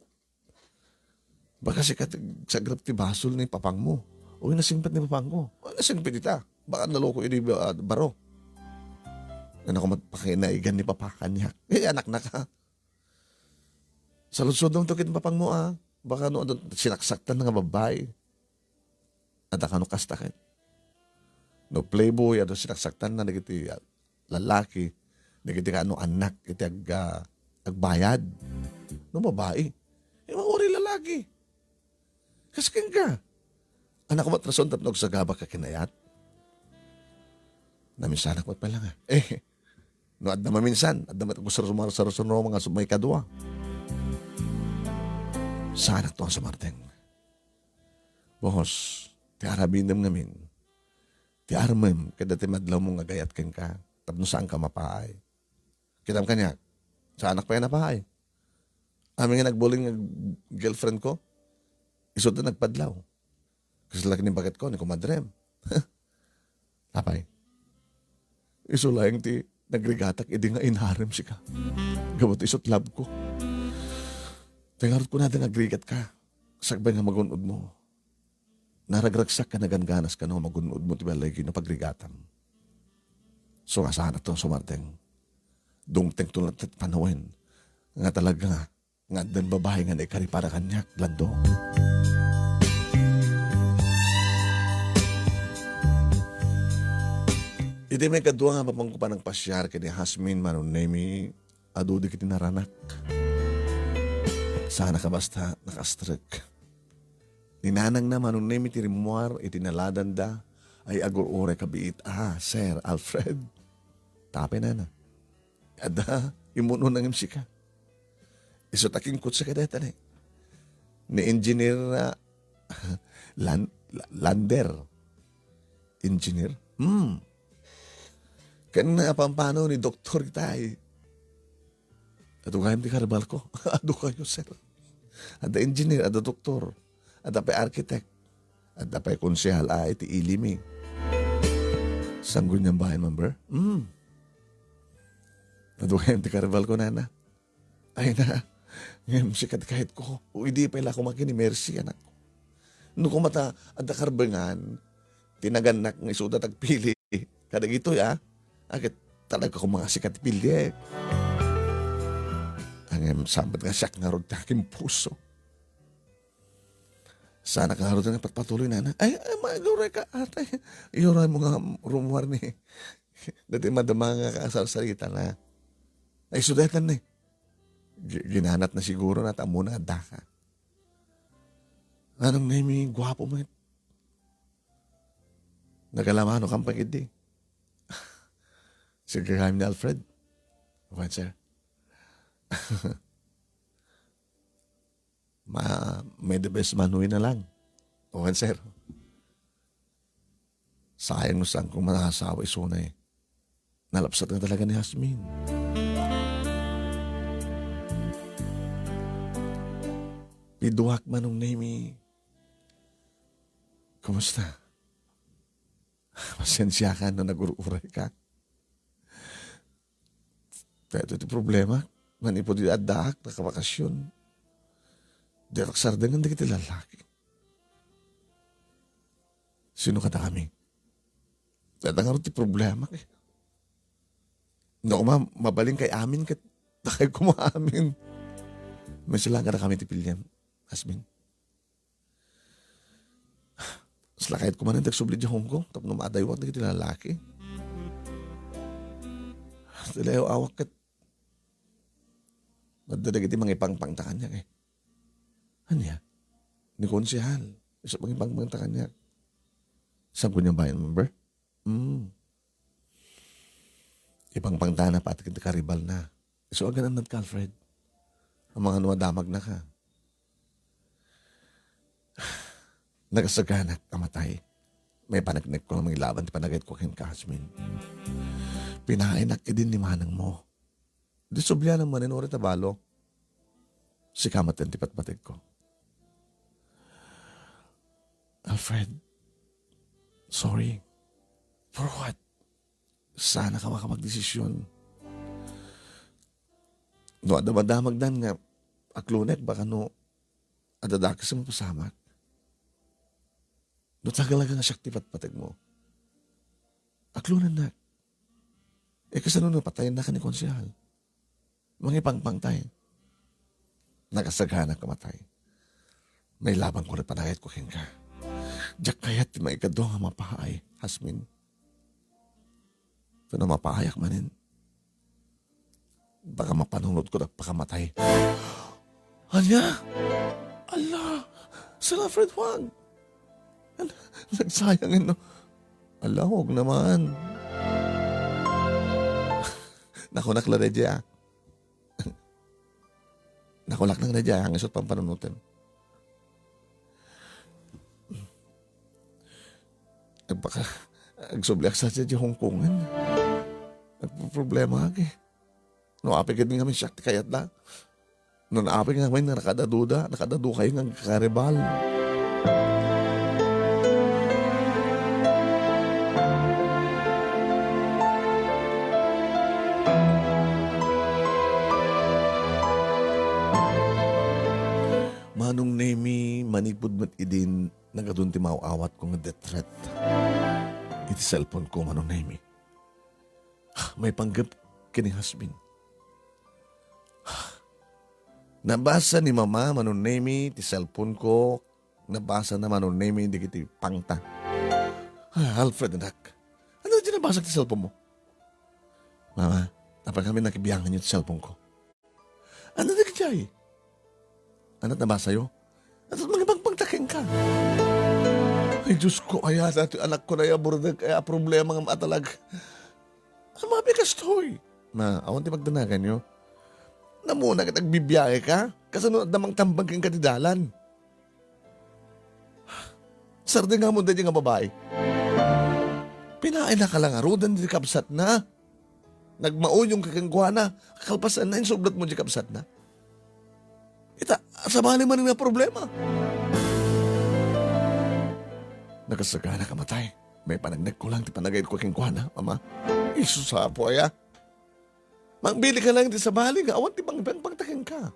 Baka sika ti agsagrap ti basol ni papangmo. Uy, nasingpet ni papangko. Uy, nasingpet ita. Baka naloko idi, ah, baro. Ano ko met pakinaigan ni papa kaniak? Eh, anak na ka. Saludsodom to ket papangmo, ah. Baka no, adu, sinaksaktan na nga babbai. Adda kano kasta ket. No playboy, adu, sinaksaktan na dagiti, ah, lalaki, dagiti kano annak iti ag-, ah, agbayad. No babai, eh, mauri lalaki. Kas kenka. Anak ko met rason tapno agsagaba ka kinayat. Naminsanak met pala nga. Eh, no adda maminsan, adda met agusar-, sumar-, sar-, sumar-, mga sumay kadua. Saanak to nga sumardeng. Boss, ti arabidem ngamin, ti armem, kada ti madlawmo nga gayat kenka, tapno saan ka mapaay. Kitam kaniak, saanak pay a napaay. Amin nga nagbuling nga girlfriend ko, isu ti nagpadlaw. Kasla ket ni baket ko, ni kumadrem. Apay, isu laeng ti nagrigatak idi nga inarem sika. Gapu ti isut love ko. Ti ngarud kunada nga agrigat ka, sakbay nga magun-od mo. Naragragsak ken nagangganas kano nga magun-od mo ti balay ken no pagrigatam. So, nga saan a to sumardeng. Dumteng to latta ti panawen nga talaga nga addan babai nga naikari para kaniak, Lando. Iti maikadua nga mapangkupan nagpasiar ken ni Jasmine Manunemi, adu dagiti naranak. Saan a kabasta, nakastrek. Ni nanangna Manunemi ti rimmuar iti naladanda ay agur-uray kabiit. Ah, Sir Alfred. Tapay nana. Adda, imuno nangem sika. Isu ta kinkutsa kadayta ni, ni Engineer, ah, Lan-, La-, Lander. Engineer? Hmm. Ken, ah, pampano ni Doktor Itay? Adu gayam ti karbalko. Adu kayo, sir. Adda engineer, adda doktor, adda pay architect, adda pay konsehal a iti ili mi. Sangguniang Bayan member? Hmm. Adu gayam ti karibal ko, nana. Ay na, ngem sika ti kayatko. O idi pay la koma ken ni Mercy, anakko. No koma ta adda karbengan, ti nagannak nga isuda ti agpili. Kadagitoy, a. Ket talaga koma nga sika ti piliek. Ngem saan met nga siak ngarud ti akimpuso. Saanak ngarud nga patpatuloy, nana. Ay, ay, mauray ka, atay. Iuray mo nga rummuar ni dati madama nga kasarsaritana. Ay, sudetan ni. Gi-, ginanatna siguro na ta ammona nga addaka. Manong Nemi, guapo met. Nagalamanokam pay ketdi. Sirkakami ni Alfred. Wen, sir. Ma-, may the best man win na lang. Wen, sir. Sayang no saan ko manangasawa isuna, e. Nalabsat nga talaga ni Jasmine. Piduak, Manong Nemi. Kumusta? Pasensiakan no nagur-uray ka. Daytoy ti problema. Manipud addaak, nakabakasyon. Diak sardengan dagiti lalaki. Sino kadakami? Dayta ngarud ti problema, e. No koma, mabalin kay amin ket dakay koma amin. Masla kadakami ti piliem, Jasmine. Kasla kayatko manen ti agsubli idiay Hong Kong tapno maadaywak dagiti lalaki. Ti layo awak ket adda dagiti mangipangpangta kaniak, e. Ania? Ni konsehal. Isu mangipangpangta kaniak. Sangguniang Bayan member? Hmm. Ipangpangtana pay ti karibalna. Isu a gaan-annadka, Alfred. Amangan no adamagnaka. Nakasaganak a matay. Maipaneknekko nga mangilaban ti panagayatko kenka, Jasmine. Pinaaynak idin ni manangmo. Di sublianan manen uray ta balo. Sika metten ti patpategko. Alfred, sorry. For what? Saanka makapagdesisyon. No adda madamagdan nga aklonek, baka no adda dakes a mapasamak. No talaga nga siak ti patpategmo, aklonennak. E, kasano no patayennak ni konsehal? Mangipangpangtay. Nakasaganak a matay. Mailabanko ti panagayatko kenka. Diak kayat ti maikadua nga mapaay, Jasmine. Ket no mapaayak manen, baka mapanunotko ti pakamatay. Ania? Ala, Sir Alfred, wag. Nagsayang, no? Ala, wag naman. Nakunak la daydiay, a. Nakunak lang daydiay, a, nga isut pampanunoten. Agbaka, agsubliak sa diay Hong Kongen. Agproblemaak, e. No apay ketdi ngamin siak ti kayatda. No apay ngamin nga nakadaduda, nakadadukayo nga agkaribal. Manong Nemi, manipud met idin, nagadun ti maaw-awatko nga death threat iti cellphone ko, Manong Nemi. Maipanggep ken ni Jasmine. Nabasa ni Mama, Manong Nemi, ti cellphone ko. Nabasana, Manong Nemi, dagiti pangta. Ah, Alfred, anak. Ania ti nabasak ti cellphone mo? Mama, apay ngamin nakibianganyo ti cellphone ko? Ania dagiti ay? Ania ti nabasayo? Ania ti mangipangpangta kenka? Ay, Diosko, aya daytoy anakko, aya burdek, aya problema nga maatalag. Ania mabiit kastoy? Ma, awan ti pagdanaganyo. Namuna ket agbibiyahe ka? Kasano adda mangtambag kenka ti dalan? Sardengamon daydiay nga babai. Pinaayna ka la ngaruden ti kabsatna. Nagmauyongka kenkuana, kalpasanna, insublatmo diay kabsatna. Ita, sabali man nga problema. Nakasagana ka matay. May panagnek ko lang ti panagayat ko kenkuana, Ama. Isu sa Apo aya. Mangbili ka lang ti sabali nga awan ti pangbangta kenka.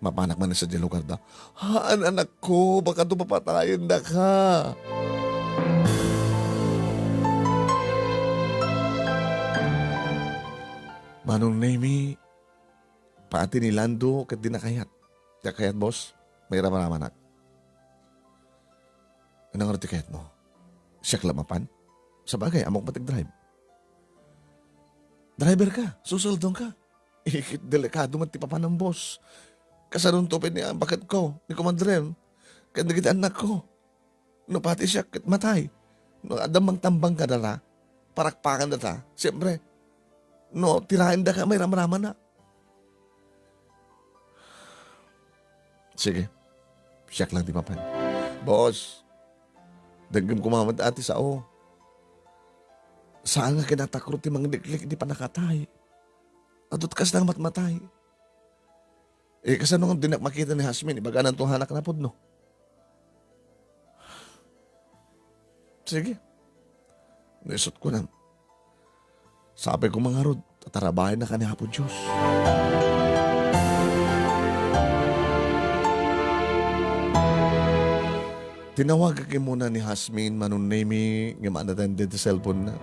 Mapanak man sa di lugar da. Haan, anakko, baka to papatayen da ka. Manong Nemi, pati ni Lando, ket di nakayat. Diak kayat, boss. May ramaramanak. Ano nga ti kayat mo? Siak la mapan? Sabagay, amok matig drive. Driver ka, susuldong ka. Ikit delikado man ti papanam, boss. Kasanunto pay ni baket ko, ni Commander M, ken dagiti annak ko. No pati siak ket matay. No adda mangtambang kadata, parakpakan data, siyempre, no tiraen da ka may ramramana. Sige. Siak lang ti mapan. Boss, denggem koma met ti sao. Saan nga kinatakro ti mangliklik iti pannakatay. Adut kas nang matmatay. Eh, kasano nga dinak makita ni Hasmin? Ibaganan to hanak na pudno. Sige. Naisut ko na. Sapay ko mangarod, tatarabayan na ka ni Apo Diyos. Tinawag ka muna ni Hasmin, Manong Nemi, nga maanatan di cellphone na.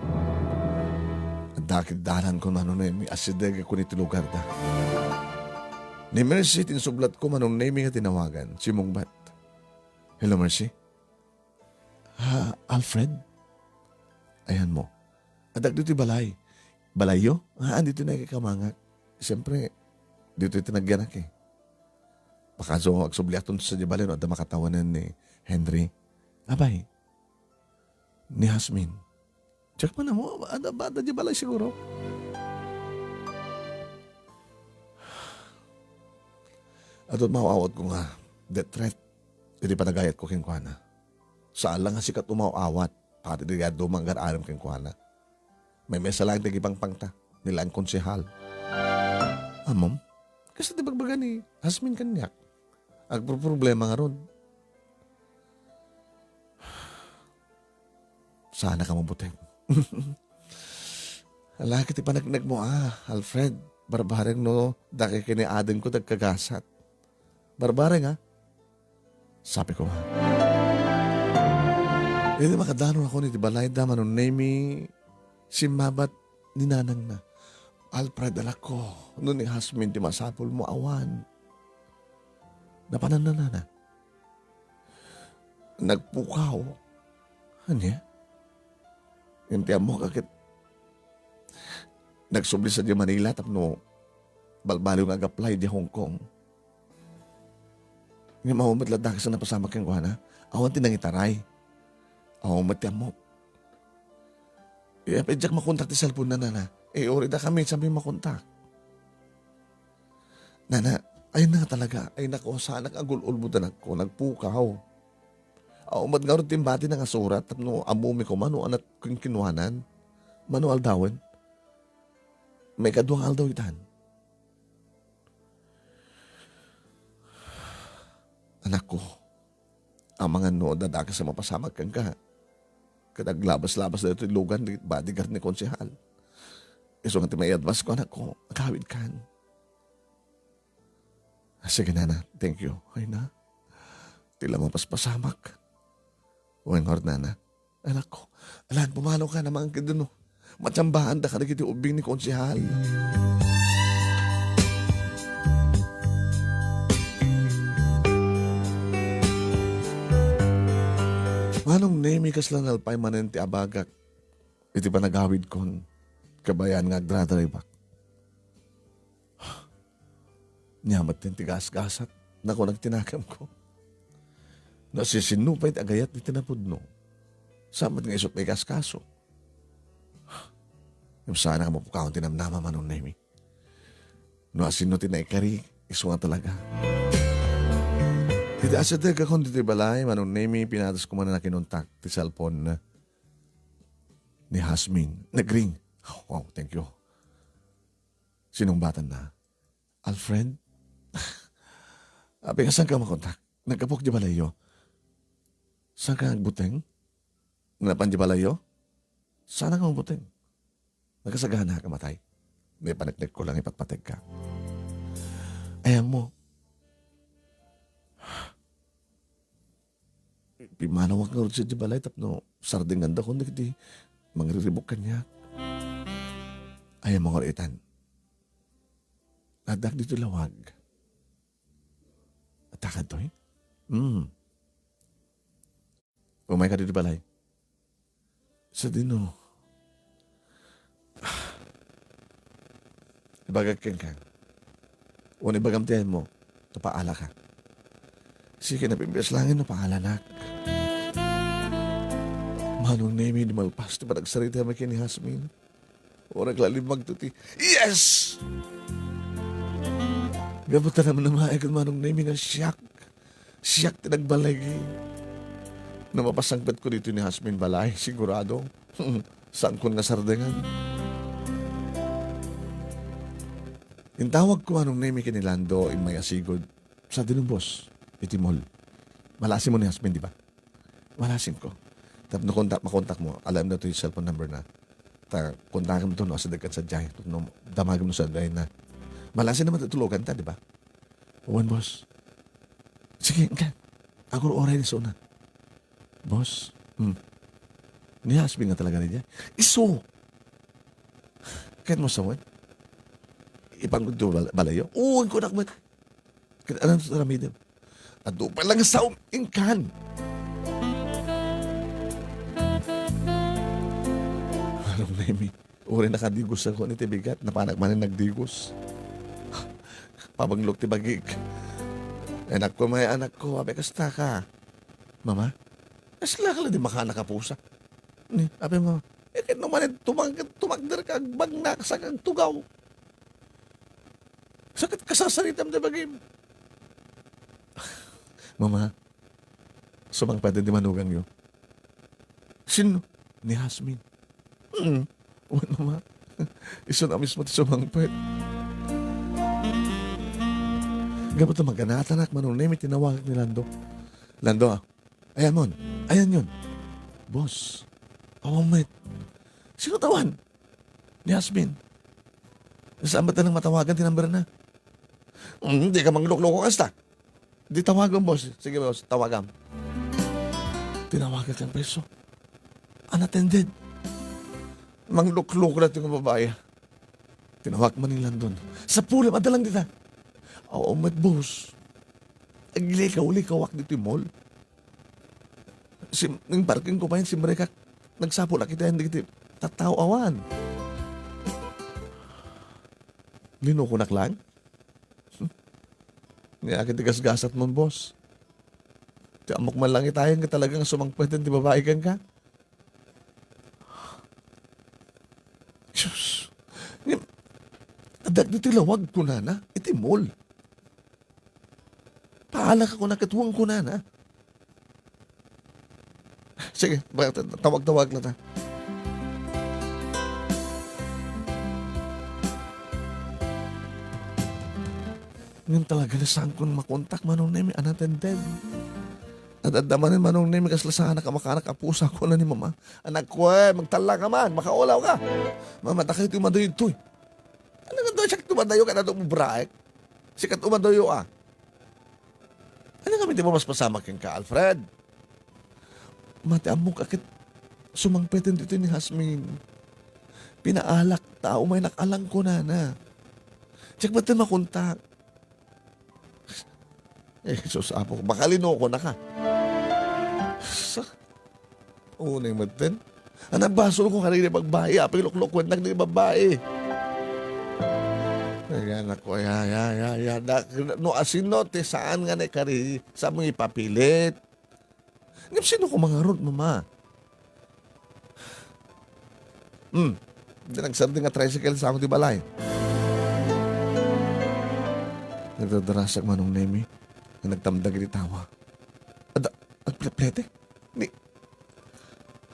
Adda ket dalan ko, Manong Nemi, asideg ko ni ti lugar da. Ni Mercy, tinsublat ko, Manong Nemi, nga tinawagan. Simungbat. Hello, Mercy? Ha, Alfred? Ayan mo. Adak dito balay. Balayyo? Haan dito na ikamangak. Siyempre, dito iti nagyanak eh. Baka so, agsubli aton sa di balay, no? Adda makatawanan ni Henry. Abay, ni Hasmin. Check pa na mo, ada ba, ada di balay siguro? Adot maawat ko nga, death threat. Iti panagayat ko kenkuana. Saan lang nga sikat umaw-awat, pati di adu manggar-arem kenkuana. May mesa lang ti gipangpangta, ni lang konsehal. Amom, kasta ti bagbaga ni Hasmin kaniak. Agproproblema ngarud. Sana ka mabuting. Ala, ket ti paneknek mo, ah, Alfred. Barbareng no, daki kini adeng ko dagkagasat. Barbareng, ah. Sabi ko, ah. Iti makadano ako ni ti balay da, Manong Nemi, simmabat ni nanang na. Alfred, alak ko, no ni Hasmin ti masapul mo, awan. Napanan na, nana. Nagpukaw. Ania? Inti ammo ka ket nagsubli sa di Manila tapno balbaliw nga ag-apply di Hong Kong. Ngem awan met la dakes a napasamak kenkuana. Awan ti nangitaray. Awan met ti ammok. Eh, apay diak makontak ti cellphone na, nana. Eh, uri da kami, sabi makontak. Nana, ay na talaga, ay nako, sanak agul-ulbo danakko, nagpukaw. Awan met ngarud ti imbati na nga surat, tapno ammomi koma no anat kinkinuanan. Mano aldawen? May kaduang aldaw itan. Anakko, amangan no adda dakes a mapasamak kenka. Ket aglabas-labas daytoy lugan ti bodyguard ni Konsehal. Isu nga ti may advice ko, anakko, agawid kan. Ah, sige, nana. Thank you. Ay na. Ti la mapaspasamak. Wen, ngarud, nana. Anakko, alan, pumanaw ka naman, kidno. Matsambaan da kadagiti ubbing ni Konsehal. Manong Nemi, kasla nalpay manen ti abagak iti panagawidkon, kabayan nga agdradrive-ak. Nia met ti gasgasat, nakunak ti nakemko. Nasisinno pay ti agayat diti napudno. Saan met nga isut' maigaskaso. Ngem saan nga mapukawan ti namnama, Manong Nemi. No asino ti naikari, isu nga talaga. Iti asidegakon ditoy balay, Manong Nemi, pinatas ko man a nakinuntak ti cellphone ni Hasmin. Nagring. Wow, thank you. Sinungbatanna. Alfred? Apay, saanka makontak? Naggapuak di balayyo. Saanka agbuteng? Napan di balayyo? Saanak nga agbuteng? Nakasaganaak a matay. Ni paneknekko lang ipatpategka. Ay, ammom. Pimmanawak ngarud sadiay balay tapno sardengandakon dagiti mangriribuk kaniak. Ay, ammom ngarud itan. Addak ditoy lawag. Adda kadtoy? Hmm. Umayka ditoy balay. Sadino? Ibagak kenka. Wen ibagam ti ayanmo, ta paalaka. Sige, napimpias langit no paalanak. Manong Nemi, di malpas ti panagsaritami ken ni Jasmine. Uray la limmagto ti, yes! Gapu ta namnamaek ken Manong Nemi nga siak. Siak ti nagbaligi. No mapasangpetko ditoy ni Jasmine balay, sigurado. Saankon nga sardengan. Intawagko Manong Nemi ken ni Lando, immay a sigud. Sadino, boss? Iti mall. Malasimmo ni Jasmine, di ba? Malasimko. Tapno kontak, makontakmo, alaem daytoy cellphone number na. Ta kontakemto no asidegkan sadiay. No damagem no sadiay na. Malasim naman ti tuloganta, di ba? Wen, boss. Sige, inka. Agur-uray ni isuna. Boss? Hmm. Ni Jasmine nga talaga ni dia? Isu! Ket mo sa wen? Ipangudto bal-, balayyo? Oo, inkunak met. Ket anam ti aramidem? Adu pay lang saom, inkan. Manong Nemi, uray nakadigos ako ni ti bigat, napanak manen nagdigos. Pabanglok ti bagik. Anakko, may anakko, apay kasta ka? Mama, kasla ka la di makanak a pusa. Ni, apay, mama, eh, ket no manen tumag-, tumagder ka, agbagnak, sa kagtugaw. Sakit kasasaritam ti bagim. Mama, sumangpet ti manugangyo. Sino? Ni Jasmine. Mm. Wen, mama. Isuna mismo ti sumangpet. Gapu ta maganatanak, Manong Nemi, tinawagak ni Lando. Lando, ah. Ayan mon. Ayan yun. Boss. Awan met. Sino tawan? Ni Jasmine. Saan ba tanang matawagan ti number na? Hmm, di ka manglukloko kasta. Di tawagam, boss. Sige, boss, tawagam. Tinawagan kang preso. Unattended. Manglukloko na ito nga babae. Tinawag man ni Landon. Sa pulim, adda lang dita. Oo, met, boss. Aglikaw-likawak ditoy mall. Sim-, ning parking ko pa yun, simrekak. Nagsapulak iti ayan dagiti tattao awan. Linukonak lang? Ni akin ti gasgasat mon, boss. Ti ammok man lang itayan nga talaga nga sumangpet ti babae kenka. Sus. Ngem, adda ditoy lawag kunana, iti mall. Paalaka kuna ket wen kunana. Sige, ba-, ta-, tawag-tawag na ta. Ngem talaga, saankon makontak, Manong Nemi, unattended. Ad-adda manen, Manong Nemi, kasla saanak a makanak a pusa, kuna ni Mama. Anak ko, eh, magtalla ka man, makaulaw ka. Mama, dakayo ti umaduyo ditoy. Ano nga daw siya tumadayo ka na ito, braek? Sikat umaduyo, ah. Ano kami di mo mas pasama kenka, Alfred? Mati ammok a ket sumangpeten ditoy ni Jasmine. Pinaalak ta umaynak alang kunana. Diak met makontak. Eh, Jesus, Apo, baka linukonaka. Sa-, unay met ten. Ang nagbasolko kadagiti babbai, apay luklukwennak dagiti babbai. Ay, anak ko, ya, ya, ya, ya. Da-, no asino ti saan nga naikari, sa mo ipapilit. Ngem sino ko mangarod, Mama? Hmm. Di nagsardeng nga tricycle sa amo ti balay. Nagdadarasak Manong Nemi nga nagtamdag iti tawa. Adda, agpleplete? Ni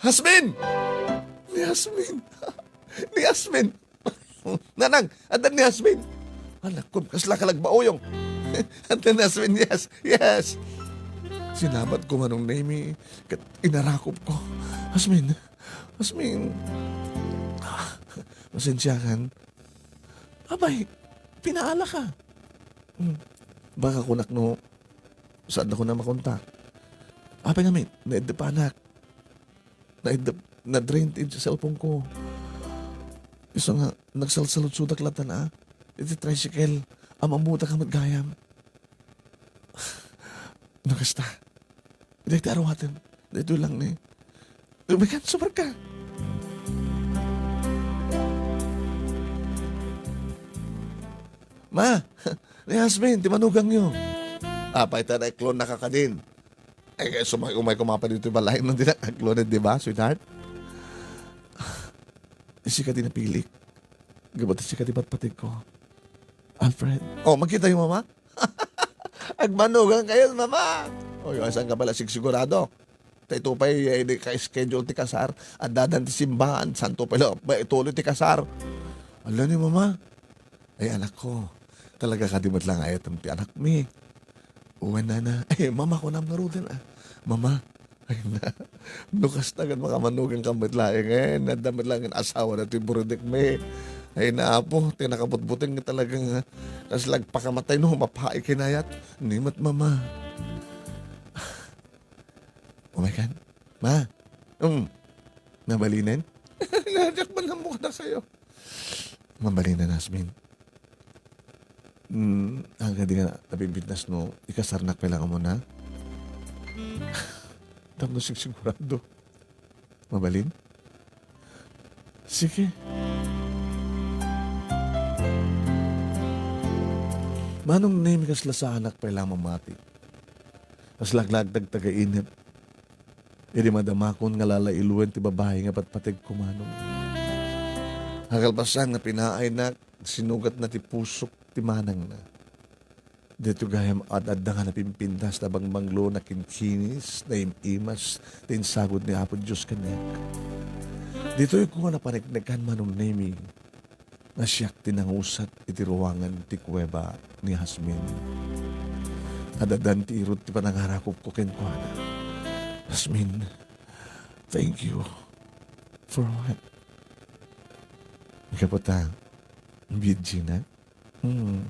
Jasmine! Ni Jasmine! Ni Jasmine! Nanang, adda ni Hasmin. Anak ko, kasla ka nagbauyong. Adda ni Hasmin, yes, yes. Sinabat ko Manong Nemi, ket inarakop ko. Hasmin, Hasmin. Ah, pasensya kan. Abay, pinaala ka. Hmm. Baka kunak no, saan ako na makontak. Apay ngamin, naidep anak. Naidep, na-drain ti cellphone ko. Isu nga, nagsalsaludsudak latta na, iti tricycle, a mammuta ka met gayam. No kasta, daytoy aruatem, daytoy lang ni. Umikan, sumar ka. Ma, ni Jasmine, ti manugangyo. Apay ta naiklon na kakadin. Ay, kaya sumay-umay ko mapa dito balay, no, di na naiklon, di ba, sweetheart? Sika ti napilik. Gapu ta sika ti patpatik ko. Alfred. Oh, makita yung mama? Agmanugang kayo, mama. Oh, yung saan ka pala sigsigurado? Tayo pa'y, eh, di ka schedule ti kasar. At dadan ti simbahan, santo pa lo, ba, ituloy ti kasar. Ala ni mama. Ay, anak ko, talaga kadi met lang ayatem ti anakmi. Wen, nana. Ay, mama, kunam ngaruden, ah. Mama. Ay, na. No kasta ket makamannugan ka met laeng, eh. Nadda met laeng asawa na ti buridekmi. Ay, na, apo, ti nakabutbuteng nga talagang, ah, kas lagpakamatay no, mapaay kinayat. Ni met, mama. Umay kan? Ma? Um. Nabalinen? Nadak man lang mo kada kayo. Mabalin na, Nasmin. Hmm, hanggang di nga napipintas no, ikasarnak pa lang mo na? Tapno sigsigurado. Mabalin? Sige. Manong Nemi, kasla saanak pa lang mamati. Kas laglagdag taga inip. Idi madamakon nga lalailuen ti babai nga patpategko, manong. Akalpasan nga pinaaynak, sinugatna ti pusok ti manangna. Dito gayam ad-adda nga napimpintas, nabangbanglo, nakinkinis, naim-imas ti insagod ni Apo Dios kaniak. Ditoy ko nga napaneknekan, Manong Nemi. Nga siak ti nangusat iti ruangan ti kuweba ni Jasmine. Ad-addan ti irud ti panangarakopko kenkuana. Jasmine, thank you. For what? Gapu ta, virgin-ak? Hmm.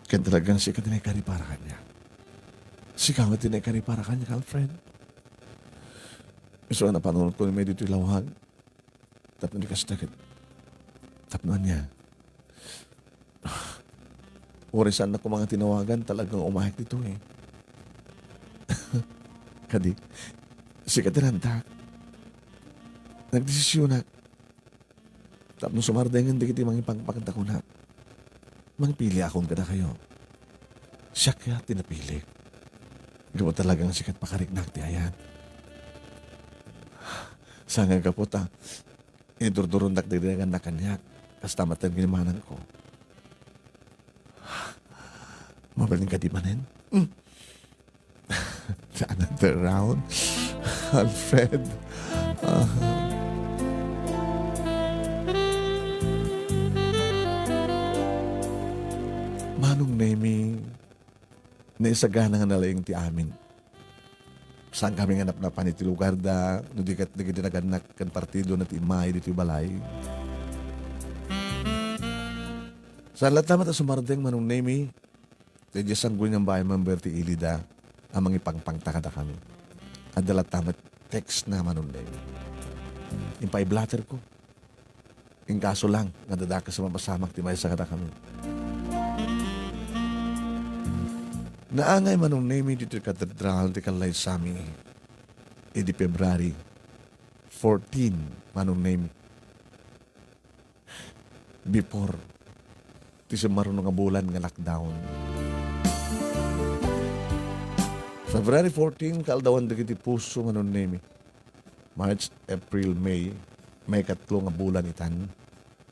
Ken talagang sika ti naikaripara kaniak. Sika met ti naikaripara kaniak, Alfred. Isu a napanunotko ni May ditoy lawag. Tapno di kasta ket, tapno ania? Uray saannak koma nga tinawagan, talagang umayek ditoy. Kadi, sika ti naantak. Nagdesisionak. Tapno sumardengen dagiti mangipangpang ta kunak, mangpiliakon kadakayo. Siak kayat ti napilik. Gapu talagang sika ti pakariknak ti ayat. Saan nga gapu ta, idurdurondak dagiti nagannak kaniak, kasta met ken ni manangko. Mabalin kadi manen? Hmm. Another round. Alfred. Ah. Manong Nemi, naisagana nga nalaing ti amin. Saan kami nga napnapan iti lugar da, no di ket dagiti nagannak ken partido na ti immay ditoy balay. Saan latta met a sumardeng, Manong Nemi, daydiay sangoengan baay member ti ilida a mangipangpangta kadakami. Adda latta met text na, Manong Nemi. Impaiblater ko. Inkaso lang nga adda dakes a mapasamak ti maysa kadakami. Naangay, Manong Nemi, ditoy katedral ti kallaysami idi February fourteen, Manong Nemi. Before ti simmaruno nga bulan nga lockdown. February fourteen, kaaldawan dagiti puso, Manong Nemi. March, April, May, maikatlo nga bulan itan,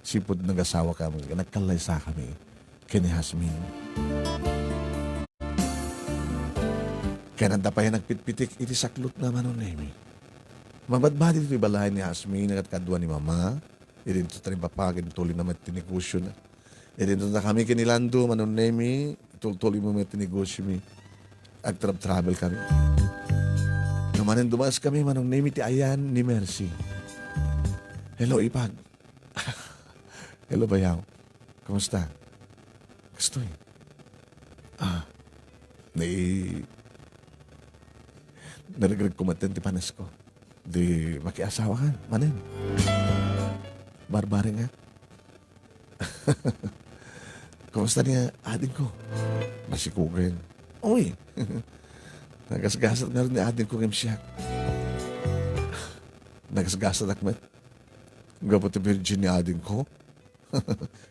sipud nagasawa kami, nagkallaysa kami ken ni Jasmine. Ken adda pay nagpitpitik iti saklotna, Manong Nemi. Mabadbadi ditoy balay ni Jasmine nga kadkadua ni Mama, Idinto ta ni Papa, agtuloy na met ti negosiona. Idinto ta kami ken ni Lando, Manong Nemi, tultuloy mo met ti negosiomi. Agtratravel kami. Ngem manen dumaes kami, Manong Nemi, ti ayan ni Mercy. Hello, ipag. Hello, bayaw. Kumusta? Kastoy. Ah, ni-, naregreg ko met ti panesko. Di makiasawa ka, manen. Barbari nga. Kumusta ni adingko? Masikugen. Uy. Nagasgasat ngarud ni adingko ngem siak. Nagasgasatak met. Gapu ti virgin ni adingko.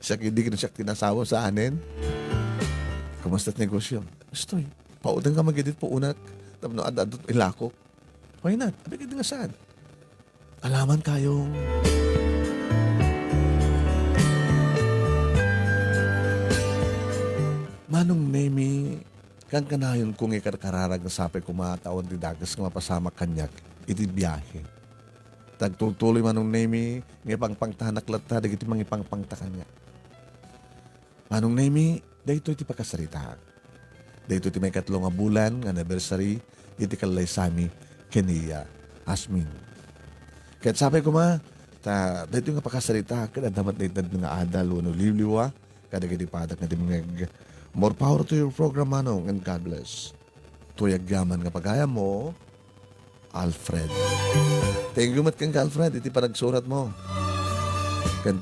Siak idi ken siak ti nasawa saanen. Kumusta ti negosyo? Kastoy. Pautang ka man iti puonak. Tapno ad-, ad-, ilakok. Why not? Abi, kadi nga saan? Alaman kayo. Manong Nemi, kankanayonko nga ikarkararag nga sapay koma ta awan ti dakes nga mapasamak kaniak iti biahe. Ta agtultuloy, Manong Nemi, nga ipangpangtanak latta dagiti mangipangpangta kaniak. Manong Nemi, daytoy ti pakasaritaak. Daytoy ti maikatlo nga bulan nga anniversary iti kallaysami ken ni Yasmin. Ket sapay koma, ta daytoy nga pakasaritaak ket adda met daytoy nga adal wenno liwliwa kadagiti padak nga dimngeg. More power to your program, Manong, and God bless. Toy agyaman nga pagayammo, Alfred. Thank you met kenka, Alfred, iti panagsuratmo. Ken